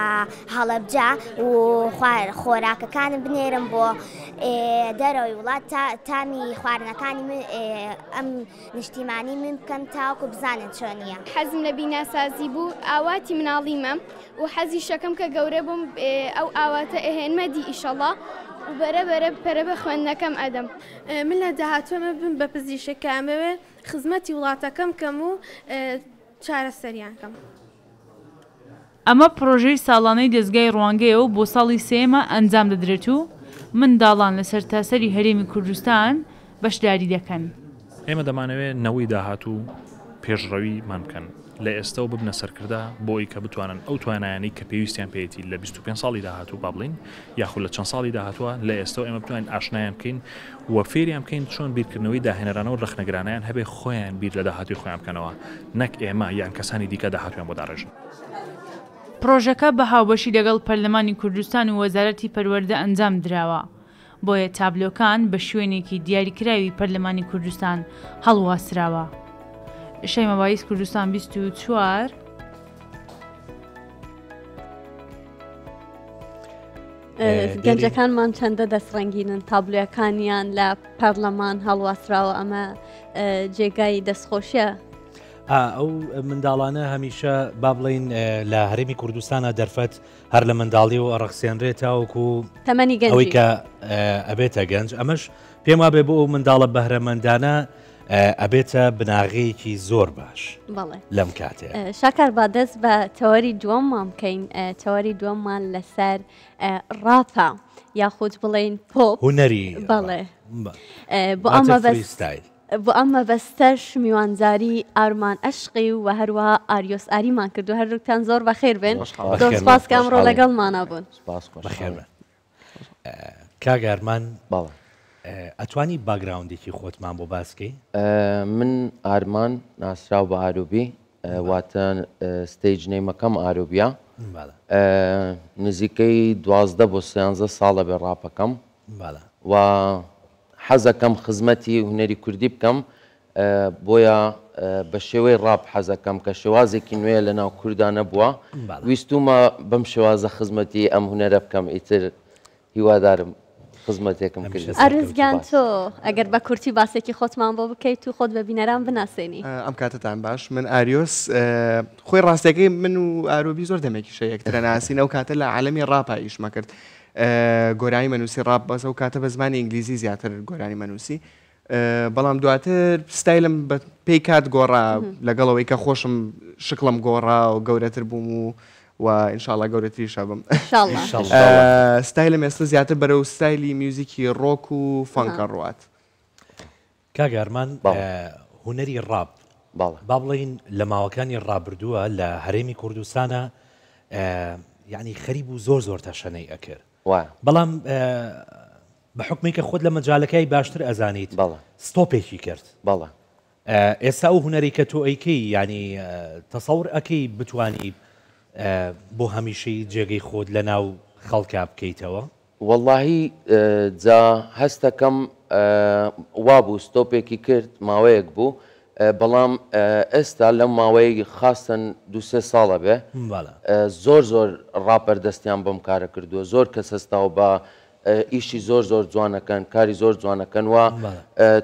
هەڵەبجە و خۆراکەکانم بنێرم بۆ دەرەوەی وڵات تا تامی خواردنەکانی من ئەم نیشتیمانی من بکەن تاوەکو بزانن چۆنیە. حەزم لە بیناسازی بوو ئاواتی مناڵیمە و حەزیشەکەم کە گەورە بووم ئەو ئاواتە ئەهێنمە دی ئیشەڵا. و بەرە بەرە پەرە بە خوێندنەکەم ئەدەم. من لە داهاتوو ئەمەوێ ببم بە پزیشک کە ئەمەوێ خزمەتی وڵاتەکەم کەم و چارەسەریان کەم. ئەمە پڕۆژەی ساڵانەی دەزگای ڕوانگەیە و بۆ ساڵی سێیەمە ئەنجام دەدرێت و منداڵان لە سەرتاسەری هەرێمی کوردستان بەشداری دەکەن. ئێمە دەمانەوێت نەوەی داهاتوو پێشڕەویمان بکەن، لە ئێستەوە ببنە سەرکردە بۆ ئەوەی کە بتوانن ئەو توانایانەی کە پێویستیان پێیەتی لە 25 ساڵی داهاتوو با بڵێین یاخود لە چەند ساڵی داهاتووە لە ئێستەوە ئێمە بتوانین ئاشنایان بکەین و فێریان بکەین چۆن بیرکردنەوەی داهێنەرانە و ڕەخنەگرانەیان هەبێ خۆیان بیر لە داهاتووی خۆیان بکەنەوە نەک ئێمە یان کەسانی دیکە داهاتوویان بۆ داڕێژن. پڕۆژەکە بە هاوبەشی لەگەڵ پەرلەمانی کوردستان و وەزارەتی پەروەردە ئەنجام دراوە، بۆیە تابلۆکان بە شوێنێکی دیاریکراوی پەرلەمانی کوردستان هەڵواسراوە. شەیما بایز کوردستان 24. گەنجەکانمان چەندە دەستڕەنگینن تابلۆیەکانیان لە پەرلەمان هەڵواسراوە ئەمە جێگای دەستخۆشیە. ئەو منداڵانە هەمیشە با بڵین لە هەرێمی کوردستانە دەرفەت هەر لە منداڵی و ڕەخسێنرێت تاوەکو تەمەنی ئەوەی کە ئەبێتە گەنج ئەمەش پێم وابێ بۆ ئەو منداڵە بەهرەمەندانە ئەبێتە بناغەیەکی زۆر باش لەم کاتێ شاکار با دەست بە تەوەری دووەممان بکەین تەوەری دووەممان لەسەر ڕاپە یاخود بڵێین پۆپ هونەری بەڵێ بۆ ئەمە بەستایل بۆ ئەم مەبەستەش میوانداری ئارمان ئەشقی و هەروەها ئاریۆس ئاریمان کردو هەردووکتان زۆر بەخێر بێن زۆر سپاس کە ئەمڕۆ لەگەڵمانە بوون. بەخێر بن. کاک ئارمان ئەتوانی باگراوندێکی خۆتمان بۆ باس کەی؟ من ئارمان ناسراو بە ئاروبی واتە stage name ەکەم ئاروبیە نزیکەی 12 بۆ سیانزە ساڵە بێ ڕاپەکەم و حەزەکەم خزمەتی هونەری کوردی بکەم بۆیە بە شێوەی ڕاپ حەزەکەم کە شێوازێکی نوێیە لە ناو کوردا نەبووە ویستومە بەم شێوازە خزمەتی ئەم هونەرە بکەم ئیتر هیوادارم خزمەتێکم کرد. ئارز گیان تۆ ئەگەر بە کورتی باسێکی خۆتمان بۆ بکەیت و خۆت بە بینەران بناسێنی. ئەم کاتەتان باش من ئاریۆس خۆی ڕاستەکەی من و ئارۆبی زۆر دەمێکیشە یەکترە ناسین ئەو کاتە لە عالەمی ڕاپا ئیشمە کرد گۆرانی مەنووسی ڕاپ بەس ئەو کاتە بە زمانی ئینگلیزی زیاتر گۆرانی مەنووسی بەڵام دواتر ستایلم بە پێی کات گۆڕا لەگەڵ ئەوەی کە خۆشم شکڵم گۆڕا و گەورەتر بووم و و ئینشاڵا گەورەتریشە بم ستایلم ئێستا زیاتر بەرەو ستایلی میوزیکی ڕۆک و funk ە ڕوات. کاک ئارمان هونەری ڕاپ با بڵێین لە ماوەکانی ڕابردووە لە هەرێمی کوردستانە یعنی خەریب و زۆر زۆر تەشەنەی ئەکرد بەڵام بە حوکمێک کە خۆت لە مەجالەکای باشتر ئەزانیت بەڵێ. ستۆپێکی کرد. بەڵێ. ئێستا ئەو هونەرەی کە تۆ ئەیکەی یانی تەسەور ئەکەی بتوانی بۆ هەمیشەیی جێگەی خۆت لە ناو خەڵکا بکەیتەوە؟ وەڵاهی جا هەستەکەم وابوو ستۆپێکی کرد ماوەیەک بوو بەڵام ئێستا لەم ماوەی خاستەن دوو سێ ساڵە بێ زۆر زۆر ڕاپەر دەستیان بەم کارە کردووە زۆر کەس هەستاوە بە ئیشی زۆر زۆر جوانەکەن کاری زۆر جوانەکەن و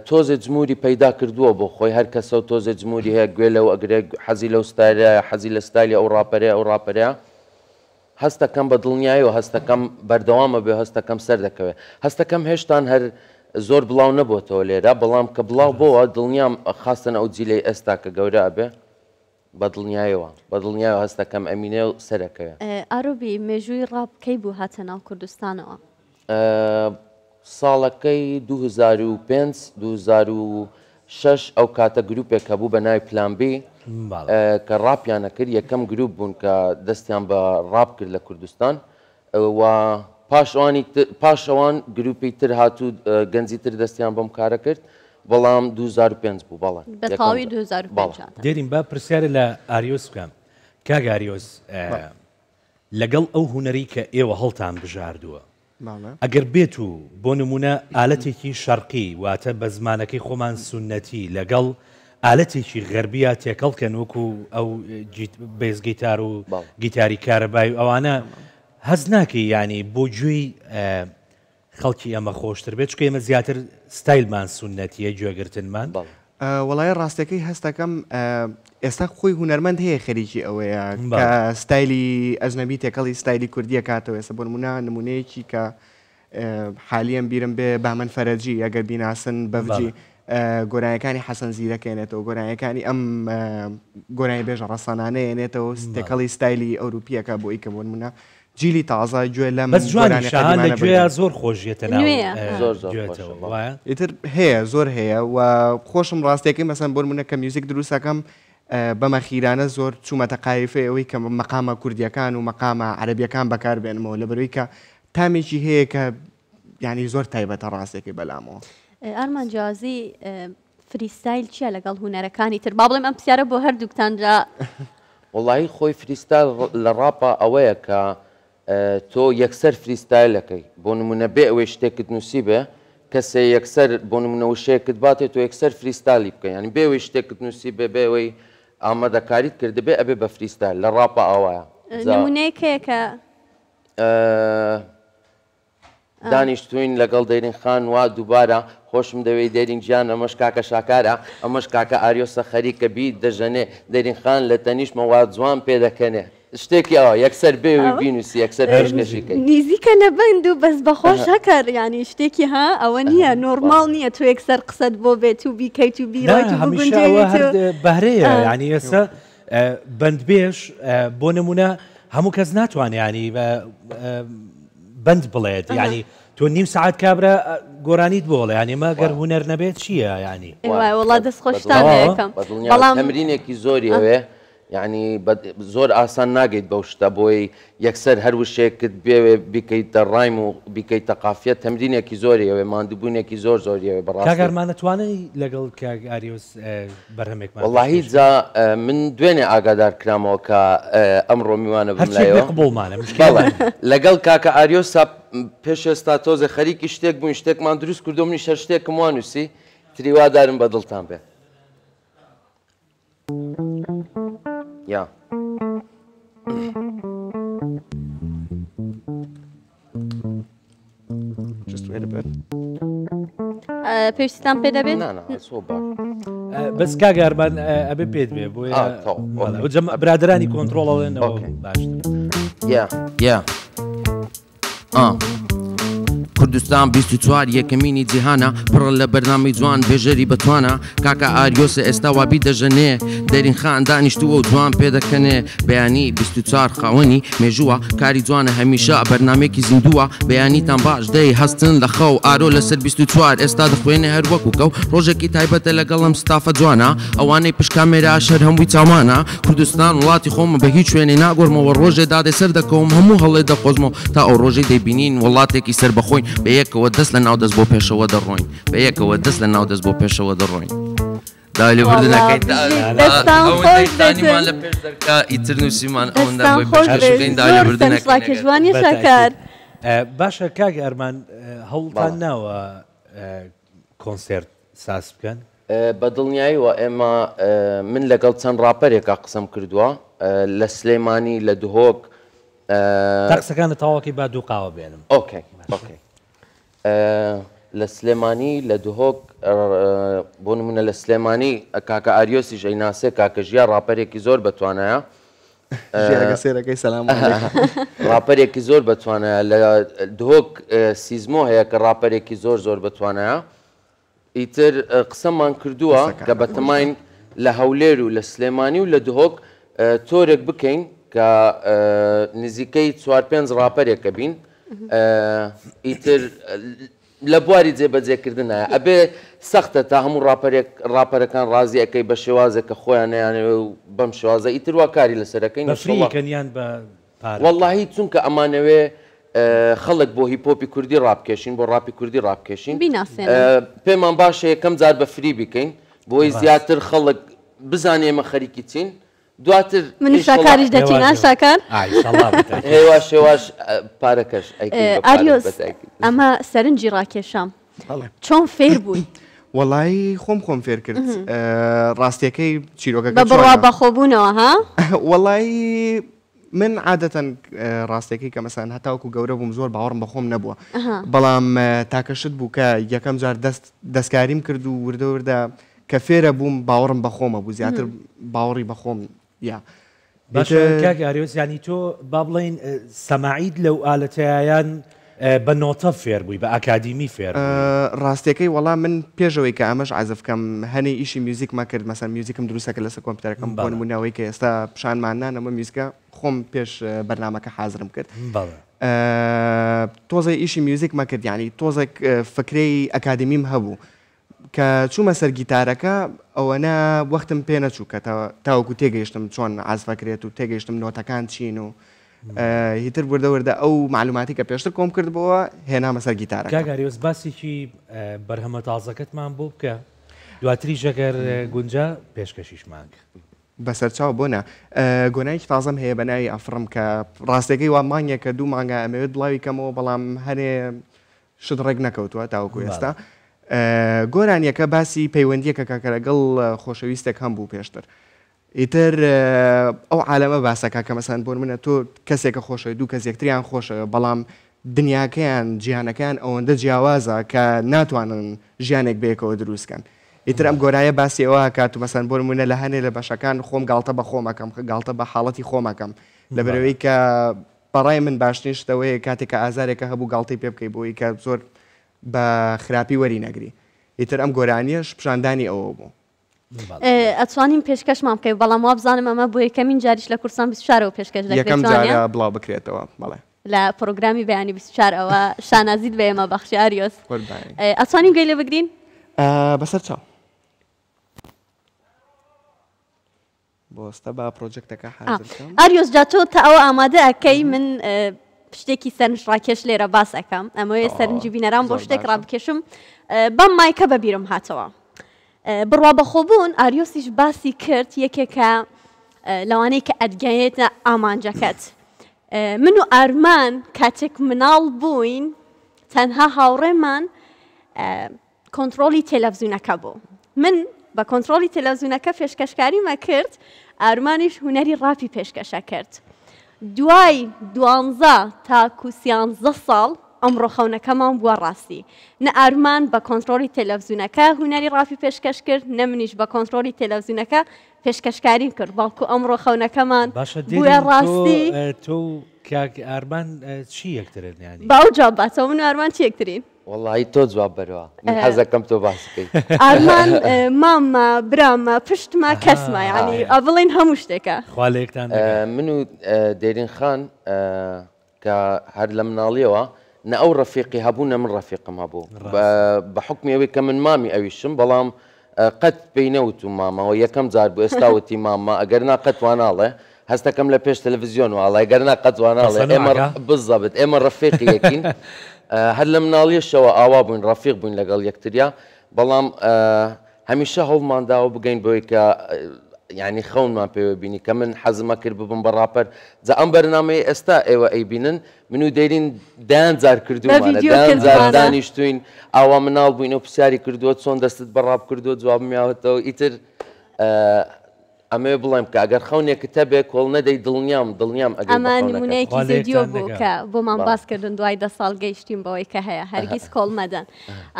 تۆزێ جموری پەیدا کردووە بۆ خۆی هەر کەسە و تۆزێ جموری هەیە گوێ لەو ئەگرێ حەزی لەو ستایلە حەزی لە ستایلی ئەو ڕاپەرەیە ئەو ڕاپەرەیە هەستەکەم بە دڵنیایەوە هەستەکەم بەردەوامە بێ هەستەکەم سەر دەکەوێت هەستەکەم هێشتان هەر زۆر بڵاو نەبۆتەوە لێرە بەڵام کە بڵاو بۆوە دڵنیام خاستن ئەو جیلەی ئێستا کە گەورە ئەبێ بە دڵنیایەوە بە دڵنیایەوە هەست دەکەم ئەمینێ و سەرەکەوێ. ئارۆبی، مێژووی ڕاپ کەی بوو هاتە ناو کوردستانەوە؟ ساڵەکەی 2005 2006 ئەو کاتە گروپێک هەبوو بە ناوی پلان بی کە ڕاپیان ئەکرد یەکەم گروپ بوون کە دەستیان بە ڕاپ کرد لە کوردستان و پاش ئەوانی پاش ئەوان گروپی تر هات و گەنجی تر دەستیان بەم کارە کرد بەڵام 2005 بوو بەڵێ بە تەواوی 2005 هاتە. دێرین با پرسیارێ لە ئاریۆس بکەم کاک ئاریۆس لەگەڵ ئەو هونەرەی کە ئێوە هەڵتان بژاردووە ئەگەر بێت و بۆ نمونە ئالەتێکی شەرقی واتە بە زمانەکەی خۆمان سوننەتی لەگەڵ ئالەتێکی غەربیا تێکەڵ کەن وەکو ئەو bass guitar و گیتاری کارەبای و ئەوانە هەست ناکەی یانی بۆ گوێی خەڵکی ئەمە خۆشتر بێت چونکە ئێمە زیاتر ستایلمان سوننەتیە گوێگرتنمان. وەڵایی ڕاستەکەی هەستەکەم ئێستا خۆی هونەرمەند هەیە خەریکی ئەوەیە کە ستایلی ئەجنەبی تێکەڵی ستایلی کوردیە کاتەوە ئێستا بۆ نمونە نمونەیەکی کە. حالیەن بیرم بێ بامەن فەرەجی ئەگەر بیناسن بەڤجی گۆرانیەکانی حەسەن زیرەک ێنێتەوە گۆرانیەکانی ئەم گۆرانی بێژە ڕەسەنانە ێنێتەوە تێکەڵی ستایلی ئەوروپیەکە بۆ ئیکە بۆ نمونە جیلی تازە گوێ لەم بەس جوانی شاهان لە گوێیا زۆر خۆشیەتە ناو زۆر زۆر خۆشە وایە ئیتر هەیە زۆر هەیە و خۆشم ڕاستیەکەی مەسەن بۆ نمونە کە میوزیک دروستەکەم بەمە خیرانە زۆر چوومەتە قایفەی ئەوەی کە مەقامە کوردیەکان و مەقامە عەرەبیەکان بەکار بێنمەوە لەبەرەوەی کە تامێکی هەیە کە یانی زۆر تایبەتە ڕاستەکەی بەلامەوە. ئارمان جیاوازی freestyle چییە لەگەڵ هونەرەکانی تر با بڵێم ئەم پرسیارە بۆ هەردووکتان جا. وەڵاهی خۆی freestyle لە ڕاپا ئەوەیە کە تۆ یەکسەر freestyle ەکەی بۆ نمونە بێ ئەوەی شتێکت نووسیبێ کەسێ یەکسەر بۆ نمونە وشەیەکت باتێ تۆ یەکسەر freestyle ی بکە یانی بێ ئەوەی شتێکت نووسیبێ بێ ئەوەی ئامادەکاریت کردبێ ئەبێ بە freestyle لە ڕاپا ئاوایە جا نمونەیەک هەیە کە دانیشتوین لەگەڵ دەیرین خان وا دووبارە خۆشم دەوێی دەیرین گیان ئەمەش کاکە شاکارە ئەمەش کاکە ئاریۆسە خەریکە بیت دەژەنێ دەیرین خان لە تەنیشتمە وا جوان پێدەکەنێ شتێکی ئەوە یەکسەر بێ وی بینوسی یەکسەر پێشکەشی کەی. نیزیکە لە بەند و بەس بەخۆش هەکەر یانی شتێکی ها ئەوە نییە نۆرماڵ نییە تۆ یەکسەر قسەت بۆ بێت و بیکەیت و نا بیڕۆیت و هەمیشە ئەوە بگونجێنیت هەر و بەهرەیە ئا. یانی ئێستا بەندبێژ بۆ نمونە هەموو کەس ناتوانێت ینی بەند بڵێت ینی تۆ نیو سعات کابرا گۆرانیت بۆڵێ ینی مەگەر هوەر نەبێت چییە ینی وڵا دەست خۆشتان یەکەم بەڵام تەمرینێکی زۆری ئەوێ یعنی زۆر ئاسان ناگەیت بەو شتە بۆی یەکسەر هەر وشەیەکت بێوێ بیکەیتە rhyme و بیکەیتە قافیە تەمرینێکی زۆری ئەوێ ماندووبوونێکی زۆر زۆری ئەوێ بەڕاستی. کاک ئارمان ئەتوانی لەگەڵ کاک ئاریۆس بەرهەمێکمان وەڵاهی پێشکێش جا بکەی؟ من دوێنێ ئاگادار کرامەوە کە ئەمڕۆ میوانە بم هەرچیەک بێ لایەوە قبوڵمانە مشکلەمان بەڵێ نیە. لەگەڵ کاکە ئاریۆسا پێش ئێستا تۆزێ خەریکی شتێک بووین شتێکمان دروست کردو منیش هەر شتێکم وا نووسی تر هیوادارم بە دڵتان بێ. یا. Just wait a bit. پێویستتان پێ دەبێت؟ نا نا زۆر باش. بەس کاک ئارمان ئەبێ پێت بێ بۆیە ئا، تەواو، بەڵێ. okay. جەم برادەرانی کۆنترۆڵ ئەڵێنەوە okay. باشتر. یا یا. ئا. کوردستان 24 یەکەمینی جیهانە پڕە لە بەرنامەی جوان بێژەری بەتوانە کاکە ئاریۆسە ئێستا وا بیدەژەنێ دەرین خان دانیشتووە و جوان پێدەکەنێ بەیانی 24 خاوەنی مێژووە کاری جوانە هەمیشە بەرنامەیەکی زیندووە بەیانیتان باش دەی هەستن لە خەو ئارۆ لەسەر 24 ئێستا دەخوێنێ هەر وەکو کەو ڕۆژێکی تایبەتە لەگەڵ ئەم ستافە جوانە ئەوانەی پشت کامێراش هەر هەمووی چاوانە کوردستان وڵاتی خۆمە بە هیچ شوێنێ ناگۆڕمەوە ڕۆژێ دادێ سەردەکەوم هەموو هەڵێ دەقۆزمەوە تا ئەو ڕۆژەی دەیبینین وڵاتێکی سەربەخۆین بە یەکەوە دەست لە ناو دەست بۆ پێشەوە دەڕۆین بە یەکەوە دەست لە ناو دەست بۆ پێشەوە دەڕۆین داوای لێبوردن وەڵا ئەکەین تا بژیت دەستان ئەوەندەی خۆش تانیمان بێتن لە پێش دەرکا ئیتر نووسیمان ئەوەندە دەستان بۆی خۆش پێشکەش بێت بکەین داوای زۆر لێبوردن سەرنج ئەکەین ڕاکێش ئەگەر وانیە بە شاکار تەئکید باشە کاک ئەرمان هەوڵتان بەڵێ ناوە کۆنسێرت ساز بکەن؟ بە دڵنیاییەوە ئێمە من لەگەڵ چەند ڕاپەرێکا قسەم کردووە لە سلێمانی لە دهۆک. تا قسەکانت تەواوکەی با دوو قاوە بێنم. okay okay لە سلێمانی لە دهۆک بۆ نمونە لە سلێمانی کاکە ئاریۆسیش ئەیناسێ کاکە ژیا ڕاپەرێکی زۆر بەتوانایە ژیاگە سێرەکەی سەلام عەلەیکم. ڕاپەرێکی زۆر بەتوانایە لە دهۆک سیزمۆ هەیە کە ڕاپەرێکی زۆر زۆر بەتوانایە ئیتر قسەمان کردووە کە بەتەماین لە هەولێر و لە سلێمانی و لە دهۆک تۆرێک بکەین کە نزیکەی چوار پێنج ڕاپەرێکە بین ئیتر لە بواری جێبەجێکردنایە ئەبێ سەختە تا هەموو ڕاپەرێک ڕاپەرەکان ڕازی ئەکەی بە شێوازێک کە خۆیان نەیانەوێ و بەم شێوازە ئیتر وا کاری لەسەر ئەکەین بە free ئینشەڵا کەن یان بە پارە؟ وەڵاهی چونکە ئەمانەوێ خەڵک بۆ hip hop ی کوردی ڕابکێشین بۆ ڕاپی کوردی ڕابکێشین بیناسێنن. پێمان باشە یەکەم جار بە free بیکەین بۆی ڕاست. زیاتر خەڵک بزانێ ئێمە خەریکی چین دواتر من و ئینشەڵا شاکاریش دەچین هێواش ئا هێواش شاکار؟ ئا ئینشەڵا بە تاکید. هێواش هێواش پارەکەش ئەیکەین بە پارە ئاریۆس بە تاکید. ئەمە سەرنجی ڕاکێشام بەڵێ. چۆن فێر بووی؟ وەڵایی خۆم خۆم فێر کرد ڕاستیەکەی چیرۆکەکە بە بڕوا چۆنە؟ بەخۆبوونەوە ها؟ وەڵایی من عادەتەن ڕاستیەکەی کە مەسەلەن هەتاوەکو گەورە بووم زۆر باوەڕم بە خۆم نەبووە بەڵام تاکە شت بوو کە یەکەم جار دەست دەستکاریم کرد و وردە وردە کە فێرە بووم باوەڕم بە خۆمە بوو زیاتر باوەڕی بە خۆم یا باشە کاک ئاریۆس یانی تۆ با بڵێین سەماعیت لەو ئالەتەیە یان بە نۆتە فێر بووی بە ئەکادیمی فێر بووی؟ ڕاستیەکەی وەڵا من پێش ئەوەی کە ئەمەش عەزف کەم هەنێ ئیشی میوزیکمە کرد مەسەن میوزیکم دروستە کرد لەسەر کۆمپیوتەرەکەم بۆ نموونە ئەوەی کە ئێستا پیشانمان نان ئەمە میوزیکە خۆم پێش بەرنامەکە حازرم کرد تۆزێ ئیشی میوزیکمە کرد یانی تۆزێک فکرەی ئەکادیمیم هەبوو کە چوومە سەر گیتارەکە ئەوەنە وەختم پێ نەچوو کە تاوەکو تێگەیشتم چۆن عەزفەکرێت و تێگەیشتم نۆتەکان چین و هیتر وردە وردە ئەو معلوماتی کە پێشتر کۆم کردبەوە هێنامە سەر گیتارەکە. کاک ئاریۆس باسێکی بەرهەمە تازەکەتمان بۆ بکە دواتریش ئەگەر گونجا پێشکەشیشمان کە. بەسەرچاو بۆ نا. گۆرانیەکی تازەم هەیە بە ناوی ئەفڕم کە ڕاستەکەی وا مانگێکە دوو مانگە ئەمەوێت بڵاوی کەمەوە بەڵام هەنێ شت ڕێک نەکەوتووە تاوەکو ئێستا. گۆرانیەکە باسی پەیوەندیەکە کە لەگەڵ خۆشەویستێک هەم بوو پێشتر ئیتر ئەو عالەمە باسەکە کە مەسەن بۆ منە تۆ کەسێکە خۆشەوێت دوو کەس یەکتریان خۆشەوێ بەڵام دنیاکەیان جیهانەکەیان ئەوەندە جیاوازە کە ناتوانن ژیانێک بەیەکەوە دروست کەن ئیتر ئەم گۆرایە باسی ئەوە ئەکات و مەسەن بۆ نمونە لە هەنێ لە بەشەکان خۆم گاڵتە بە خۆم ئەکەم گاڵتە بە حاڵەتی خۆم ئەکەم لەبەرئەوەی کە بەڕای من باشترین شت ئەوەیە کاتێک کە ئازارێکە هەبوو گاڵتەی پێ بکەی بۆی کە زۆر بە خراپی وەری نەگری ئیتر ئەم گۆرانیەش پیشاندانی ئەوە بوو. ئەتوانین پێشکەشمان بکەی بەڵام وابزانم ئەمە بۆ یەکەمین جاریش لە کوردستان 24ەوە پێشکەش دەکرێت یەکەم جارە بڵاو بکرێتەوە بەڵێ. لە پرۆگرامی بەیانی 24 ئەوە شانازیت بە ئێمە بەخشی ئاریۆس. ئەتوانین گوێی لێ بگرین؟ بەسەر چاو. بۆستە با پرۆجەکتەکە حازر بکەم. ئاریۆس جا تۆ تا ئەوە ئامادە ئەکەی من شتێکی سەرنجڕاکێش لێرە باس ئەکەم ئەمەوێ سەرنجی بینەران بۆ شتێک ڕابکێشم بەم مایکە بەبیرم هاتەوە بڕوا بەخۆبوون ئاریۆسیش باسی کرد یەکێکە لەوانەیە کە ئەتگەیەنێتە ئامانجەکەت من و ئارمان کاتێک مناڵ بووین تەنها هاوڕێمان کۆنتڕۆڵی تەلەفزیونەکە بوو من بە کۆنتڕۆڵی تەلەفزیونەکە پێشکەشکاریمە کرد ئارمانیش هونەری ڕاپی پێشکەشە کرد دوای دوانزە تاکو سیانزە ساڵ ئەمڕۆ خەونەکەمان بووە ڕاستی نە ئارمان بە کۆنتڕۆڵی تەلەفزیونەکە هونەری ڕاپی پێشکەش کرد نە منیش بە کۆنتڕۆڵی تەلەفزیونەکە پێشکەشکاریم کرد بەڵکو ئەمڕۆ خەونەکەمان باشە بووە ڕاستی تۆ و کاک ئارمان چی یەکترن یانی؟ با ئەو جواب باتەوە من و ئارمان چی یەکترین؟ وەڵایی تۆ جواب بەرەوە من حەزەکەم تۆ باس بکەی. ئارمان ماممە برامە پشتمە کەسمە یانی ئەبڵێین هەموو شتێکە. خوا لە یەکتان نەکات. من و دێرین خان کە هەر لە مناڵیەوە نە ئەو ڕەفیقی هەبوو نە من ڕەفیقم هەبوو بە حوکمی ئەوەی کە من مامی ئەویشم بەڵام قەت پێی نەوتوم مامە وە یەکەم جار بوو ئێستا وتی مامە ئەگەر نا قەت وا ناڵێ هەستەکەم لە پێش تەلەفزیۆن واڵێ گەر نا قەت وا ناڵێ ئێمە بزەبت ئێمە ڕەفیقی یەکین هەر لە مناڵیشەوە ئاوا بووین ڕەفیق بووین لەگەڵ یەکتریا بەڵام هەمیشە هەوڵمان داوە بگەین بەوەی کە یعنی خەونمان پێوە بینی کە من حەزمە کرد ببم بە ڕاپەر جا ئەم بەرنامەی ئێستا ئێوە ئەیبینن من و دێرین دەیان جار کردوومانە دەیان جار دانیشتوین ئاوا مناڵ بووین و پرسیاری کردووە چۆن دەستت بە ڕاپ کردووە جوابم یاوەتەوە ئیتر ئەمەوێ بڵێم کە ئەگەر خەونێکت هەبێ کۆڵ نەدەی دڵنیام دڵنیام ئەگەی ئەمە نمونەیەکی زیدیۆ بوو کە بۆمان باس کردن دوای دە ساڵ گەیشتین بەوەی کە هەیە هەرگیز کۆڵ مەدەن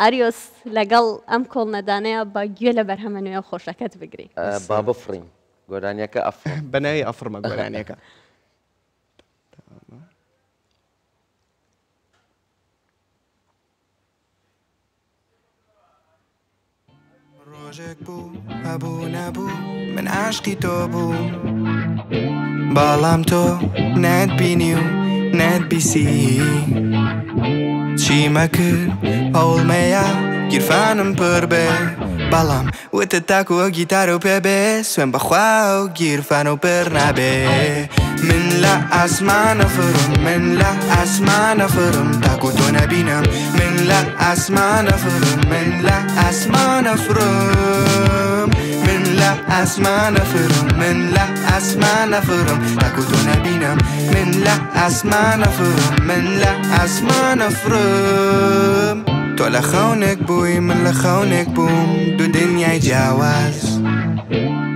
ئاریۆس لەگەڵ ئەم کۆڵ نەدانەیە با گوێ لە بەرهەمە نوێ خۆشەکەت بگری با بفڕین گۆرانیەکە ئەفڕم بە ناوی ئەفڕمە گۆرانیەکە. ڕۆژێک بوو هەبوو نەبوو من عاشقی تۆ بووم بەڵام تۆ نەت بینی و نەت بیسی چیمە کرد هەوڵمەیە گیرفانم پڕ بێ بەڵام وتت تاکو ئەو گیتارەو پێ بێ سوێن بەخوا ئەو گیرفانەو پر نابێ من لە ئاسمانە فرم من لە ئاسمانە فرم تاکو تۆ نەبینم من لە ئاسمانە فرم من لە ئاسمانە فرم من لە ئاسمانە فرم من لە ئاسمانە فرم تاکو تۆ نەبینم من لە ئاسمانە فرم من لە ئاسمانە فرم تۆ لە خەونێک بووی من لە خەونێک بووم دوو دنیای جیاواز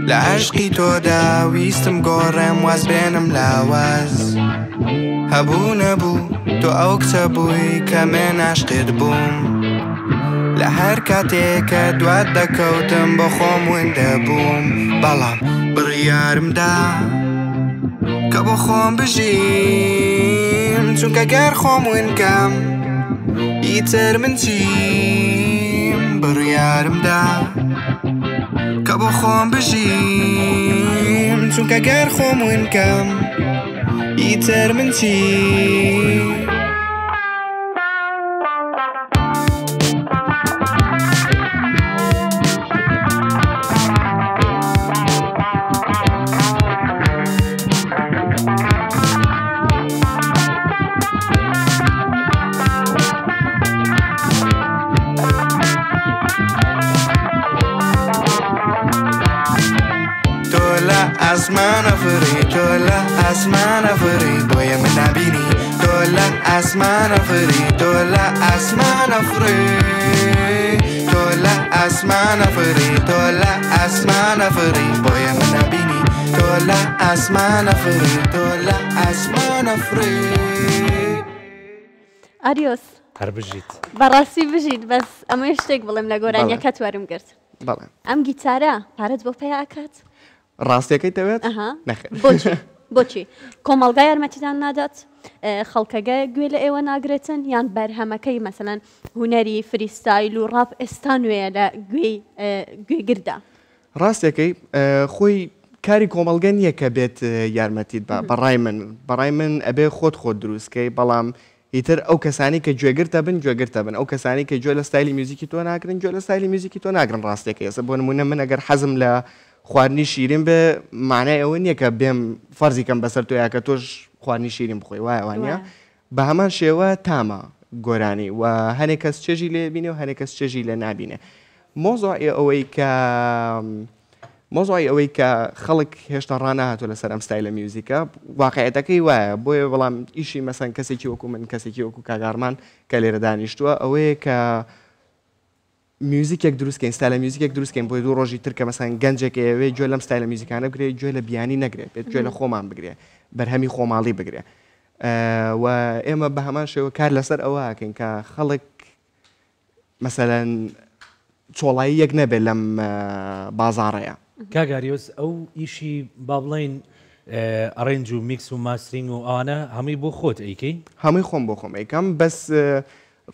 لە عەشقی تۆدا ویستم گۆڕێم واز بێنم لاواز هەبوو نەبوو تۆ ئەو کچە بووی کە من عاشقت بووم لە هەر کاتێک کە دوات دەکەوتم بۆ خۆم ون دەبووم بەڵام بڕیارم دا کە بۆ خۆم بژیم چونکە گەر خۆم ون کەم. ئیتر من چیم بڕیارم دا کە بۆ خۆم بژیم چونکە گەر خۆم ون کەم ئیتر من چیم. تۆ لە ئاسمانە فڕی تۆ لە ئاسمانە فڕی بۆیە من نابینی تۆ لە ئاسمانە فڕی تۆ لە ئاسمانە فڕی تۆ لە ئاسمانە فڕی تۆ لە ئاسمانە فڕی بۆیە من نابینی تۆ لە ئاسمانە فڕی تۆ لە ئاسمانە فڕی. ئاریۆس هەر بژیت. بەڕاستی بژیت بەس ئەمەوێ شتێک بڵێم لە گۆرانیەکەت وەرم گرت بەڵێ. ئەم گیتارە پارەت بۆ پەیا ئەکات؟ ڕاستیەکەی دەوێت؟ ئەها نەخێر. بۆچی؟ بۆچی؟ کۆمەڵگا یارمەتیتان نادات؟ خەڵکەگە گوێ لە ئێوە ناگرێتن یان بەرهەمەکەی مەسەلەن هونەری فریستایل و ڕاپ ئێستا نوێیە لە گوێی گوێگردا؟ ڕاستەکەی خۆی کاری کۆمەڵگە نییە کە بێت یارمەتیت بە بەڕای من بەڕای من ئەبێ خۆت خۆت دروستکەی بەڵام ئیتر ئەو کەسانی کە گوێگرتە بن گوێگرتە بن ئەو کەسانی کە گوێ لە ستایلی میوزیکی تۆ ناگرن گوێ لە ستایلی میوزیکی تۆ ناگرن ڕاستەکەی ئێستا بۆ نمونە من ئەگەر حەزم لە خواردنی شیرین بێ معنای ئەوە نییە کە بێم فەرزی کەم بەسەر تۆیا کە تۆش خواردنی شیرین بخۆی وایە وانە بە هەمان شێوە تامە گۆرانی و هەنێ کەس چێژی لێ بینێ و هەنێ کەس چێژی لێ نابینێ. مۆزۆعی ئەوەی کە مۆزۆعی ئەوەی کە خەڵک هێشتا ڕانەهاتووە لەسەر ئەم ستایلە میوزیکە واقعیەتەکەی وایە بۆیە بەڵام ئیشی مەسەن کەسێکی وەکو من کەسێکی وەکو کاک ئارمان کە لێرە دانیشتووە ئەوەیە کە میوزیکێک دروست کەین ستایلە میوزیکێک دروست کەین بۆی دوو ڕۆژی تر کە مەسەن گەنجێک ئەیەوێ گوێ لەم ستایلە میوزیکانە بگرێ گوێ لە بیانی نەگرێ بێت گوێ لە خۆمان بگرێ بەرهەمی خۆماڵی بگرێ و ئێمە بە هەمان شێوە کار لەسەر ئەوە ئەکەین کە خەڵک مەسەلەن چۆڵایی یەک نەبێت لەم بازاڕەیە. کاک ئاریۆس ئەو ئیشی با بڵێین arrange و mix و mastering و ئەوانە هەمووی بۆ خۆت ئەیکەی؟ هەمووی خۆم بۆ خۆم ئەیکەم بەس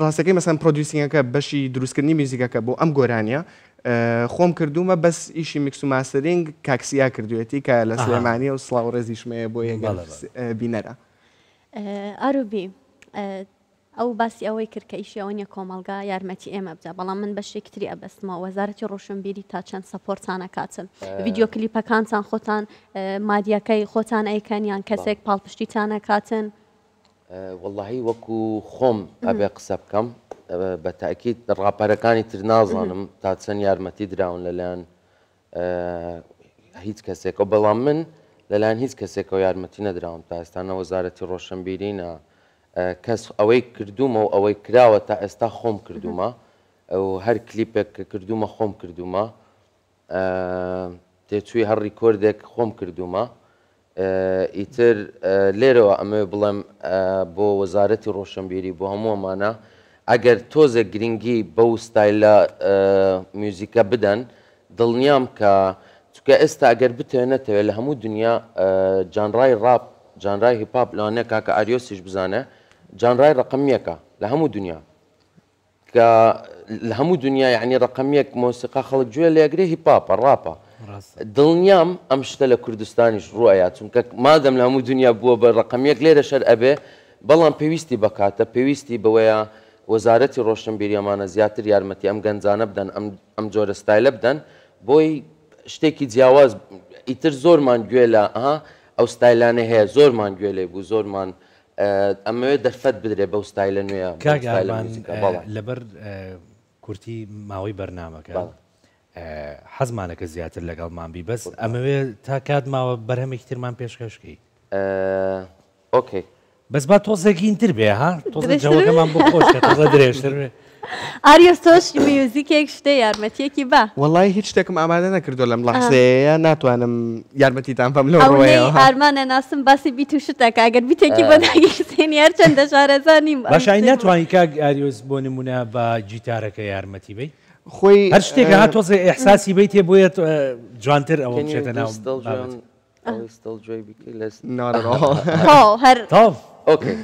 ڕاستەکەی مەسەن producing ەکە بەشی دروستکردنی میوزیکەکە بۆ ئەم گۆرانیە خۆم کردوومە بەس ئیشی mix و mastering کاک سیا کردوێتی کە لە سلێمانیە و سڵاو ڕێزیشمەیە بۆ یەگەر بینەرە. ئاروبی ئەو باسی ئەوەی کرد کە ئیشی ئەوە نیە کۆمەڵگا یارمەتی ئێمە بدا بەڵام من بەشێکی تری ئەبەستمەوە وەزارەتی ڕۆشنبیری تا چەند support تان ئەکاتن ڤیدیۆ کلیپەکانتان خۆتان مادیەکەی خۆتان ئەیکەن یان کەسێک پاڵپشتیتان ئەکاتن؟ وەڵاهی وەکو خۆم ئەبێ قسە بکەم بە تاکید ڕاپەرەکانی تر نازانم تا چەند یارمەتی دراون لەلایەن هیچ کەسێکەوە بەڵام من لەلایەن هیچ کەسێکەوە یارمەتی نەدراوم تا ئێستا نە وەزارەتی ڕۆشنبیری نە کەس ئەوەی کردومە و ئەوەی کراوە تا ئێستا خۆم کردومە و هەر کلیپێک کە کردومە خۆم کردومە تێچووی هەر record ێک خۆم کردومە ئیتر لێرەوە ئەمەوێ بڵێم بۆ وەزارەتی ڕۆشنبیری بۆ هەموو ئەمانە ئەگەر تۆزێک گرنگی بەو ستایلە میوزیکە بدەن دڵنیام کە چونکە ئێستا ئەگەر بتەوێ نەتەوێ لە هەموو دنیا genre ی ڕاپ genre ی hip hop لەوانەیە کاکە ئاریۆسیش بزانێ genre ی ڕەقەم یەکە لە هەموو دنیا کە لە هەموو دنیا یعنی ڕقم یەک مۆسیقا خەڵک گوێ لێگرێ hip hop ە ڕاپە دڵنیام ئەم شتە لە کوردستانیش ڕوئەیا چونکە مادەم لە هەموو دنیا بووە بە ڕقم یەک لێرە شەر ئەبێ بەڵام پێویستی بەکاتە پێویستی بەوەیە وەزارەتی ڕۆشنبیری ئەمانە زیاتر یارمەتی ئەم گەنجانە بدەن ئەم ئەم جۆرە ستایلە بدەن بۆی شتێکی جیاواز ئیتر زۆرمان گوێ لە ئەها ئەو ستایلانە هەیە زۆرمان گوێ لێ بوو زۆرمان ئەمەوێت دەرفەت بدرێ بەو ستایلە نوێیە بەو کاک ستایلە ئارمان میوزیکە بەڵێ. لەبەر کورتی ماوەی بەرنامەکە بەڵێ. حەزمانە کە زیاتر لەگەڵمان بی بەس ئەمەوێ تا کات ماوە بەرهەمێکی ترمان پێشکەش کەی. okay. بەس با تۆزێک هینتر بێ ها تۆزێک درێژتر بێ؟ جەوەکەمان بۆ خۆش کە تۆزە درێژتر بێ. ئاریۆس تۆش میوزیکێک شتێ یارمەتیەکی با. وەڵایی هیچ شتێکم ئامادە نەکردووە لەم لەحزەیە ناتوانم یارمەتیتان بەم لەو ئەونەی ڕووەیەوە. ئارمان ئەناسم باسی beat و شتەکە ئەگەر beat ێکی بۆ داگیرسێنی هەرچەندە شارەزا نیم باشە ئەی ناتوانی کاک ئاریۆس بۆ نمونە بە گیتارەکە یارمەتی بەی؟ خۆی هەر شتێکە ها تۆزێ ئیحساسی بەیتێ بۆیە جوانتر ئەوە Can you بچێتە do ناو still بابەت. join ئەوەی still joy بکەی لەس Not at all. تەواو هەر تەواو. okay.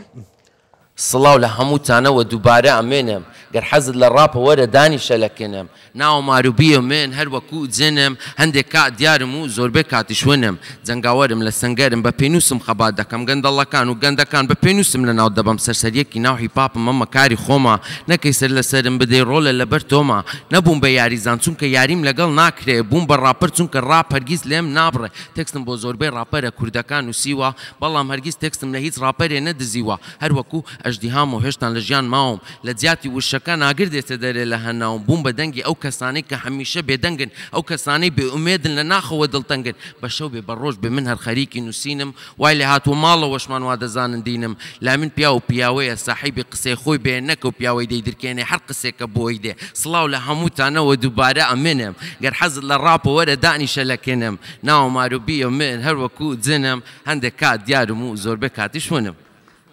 سڵاو لە هەمووتانەوە دووبارە ئەمنم گەر حەزت لە ڕاپە وەرە دانیشە لە کنم ناوم ماروبیە من هەر وەکو جنم هەندێک کات دیارم و زۆربەی کاتیش ونم جەنگاوەرم لە سەنگەرم بە پێنووسم خەبات دەکەم گەندەڵەکان و گەندەکان بە پێنووسم لەناو دەبەم سەرسەریەکی ناو هیپاپم ئەمە کاری خۆمە نەکەی سەر لەسەرم بدەی ڕۆلە لەبەر تۆمە نەبووم بە یاریزان چونکە یاریم لەگەڵ ناکرێ بووم بە ڕاپەر چونکە ڕاپ هەرگیز لێم نابڕێ تێکستم بۆ زۆربەی ڕاپەرە کوردەکان نووسیوە بەڵام هەرگیز تێکستم لە هیچ ڕاپەرێ نەدزیوە هەر وەکو ئەژدیهام و هێشتان لە ژیان ماوم لە جیاتی وشەکان ئاگر دێتە دەرێ لە هەناوم بووم بە دەنگی ئەو کەسانەی کە هەمیشە بێدەنگن ئەو کەسانەی بێ ئومێدن لە ناخەوە دڵتەنگن بە شەو بێ بە ڕۆژ بێ من هەر خەریکی نووسینم وای لێ هاتووە ماڵەوەشمان وا دەزانن دینم لای من پیاو پیاوەیە ساحیبی قسەی خۆی بێ نەک ئەو پیاوەی دەیدرکێنێ هەر قسێکە بۆی دێ سڵاو لە هەمووتانەوە دووبارە ئەمنم گەر حەزت لە ڕاپە وەرە دانیشە لە کنم ناوم ماروبیە من هەر وەکو جنم هەندێک کات دیارم و زۆربەی کاتیش ونم.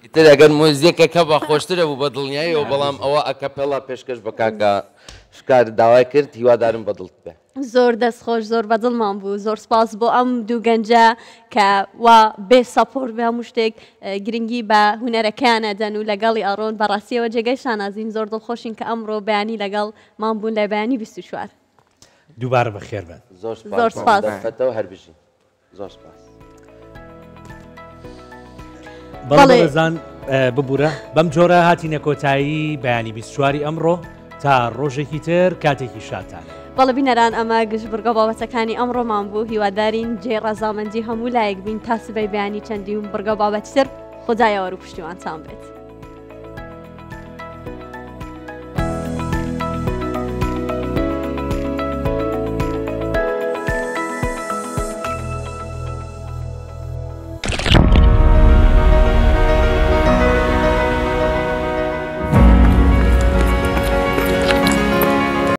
ئیتر ئەگەر مۆزیکێک هەبا خۆشترە بوو بە دڵنیاییەوە بەڵام ئەوە ئەکەپێڵا پێشکەش بە کاکە شکار داوای کرد هیوادارم بە دڵت بێ. زۆر دەست خۆش زۆر بەدڵمان بوو زۆر سپاس بۆ ئەم دوو گەنجە کە وا بێ سەپۆرت بێ هەموو شتێک گرنگی بە هونەرەکەیان ئەدەن و لەگەڵی ئەڕۆن بەڕاستیەوە جێگەی شانازین زۆر دڵخۆشین کە ئەمڕۆ بەیانی لەگەڵ مان بوون لە بەیانی 24. دووبارە بەخێر بن. زۆر سپاس بۆ ئەم دەرفەتە و هەر بژین. زۆر سپاس. بەڵێ بەڕێزان ببورە بەم جۆرە هاتینە کۆتایی بەیانی 24 ئەمڕۆ تا ڕۆژێکی تر کاتێکی شاتان. بەڵێ بینەران ئەمە گشت بڕگە بابەتەکانی ئەمڕۆمان بوو هیوادارین جێ ڕەزامەندی هەموو لایەک بین تا سبەی بەیانی چەندین بڕگە بابەتی تر خودای یاوەر و پشتیوانتان بێت.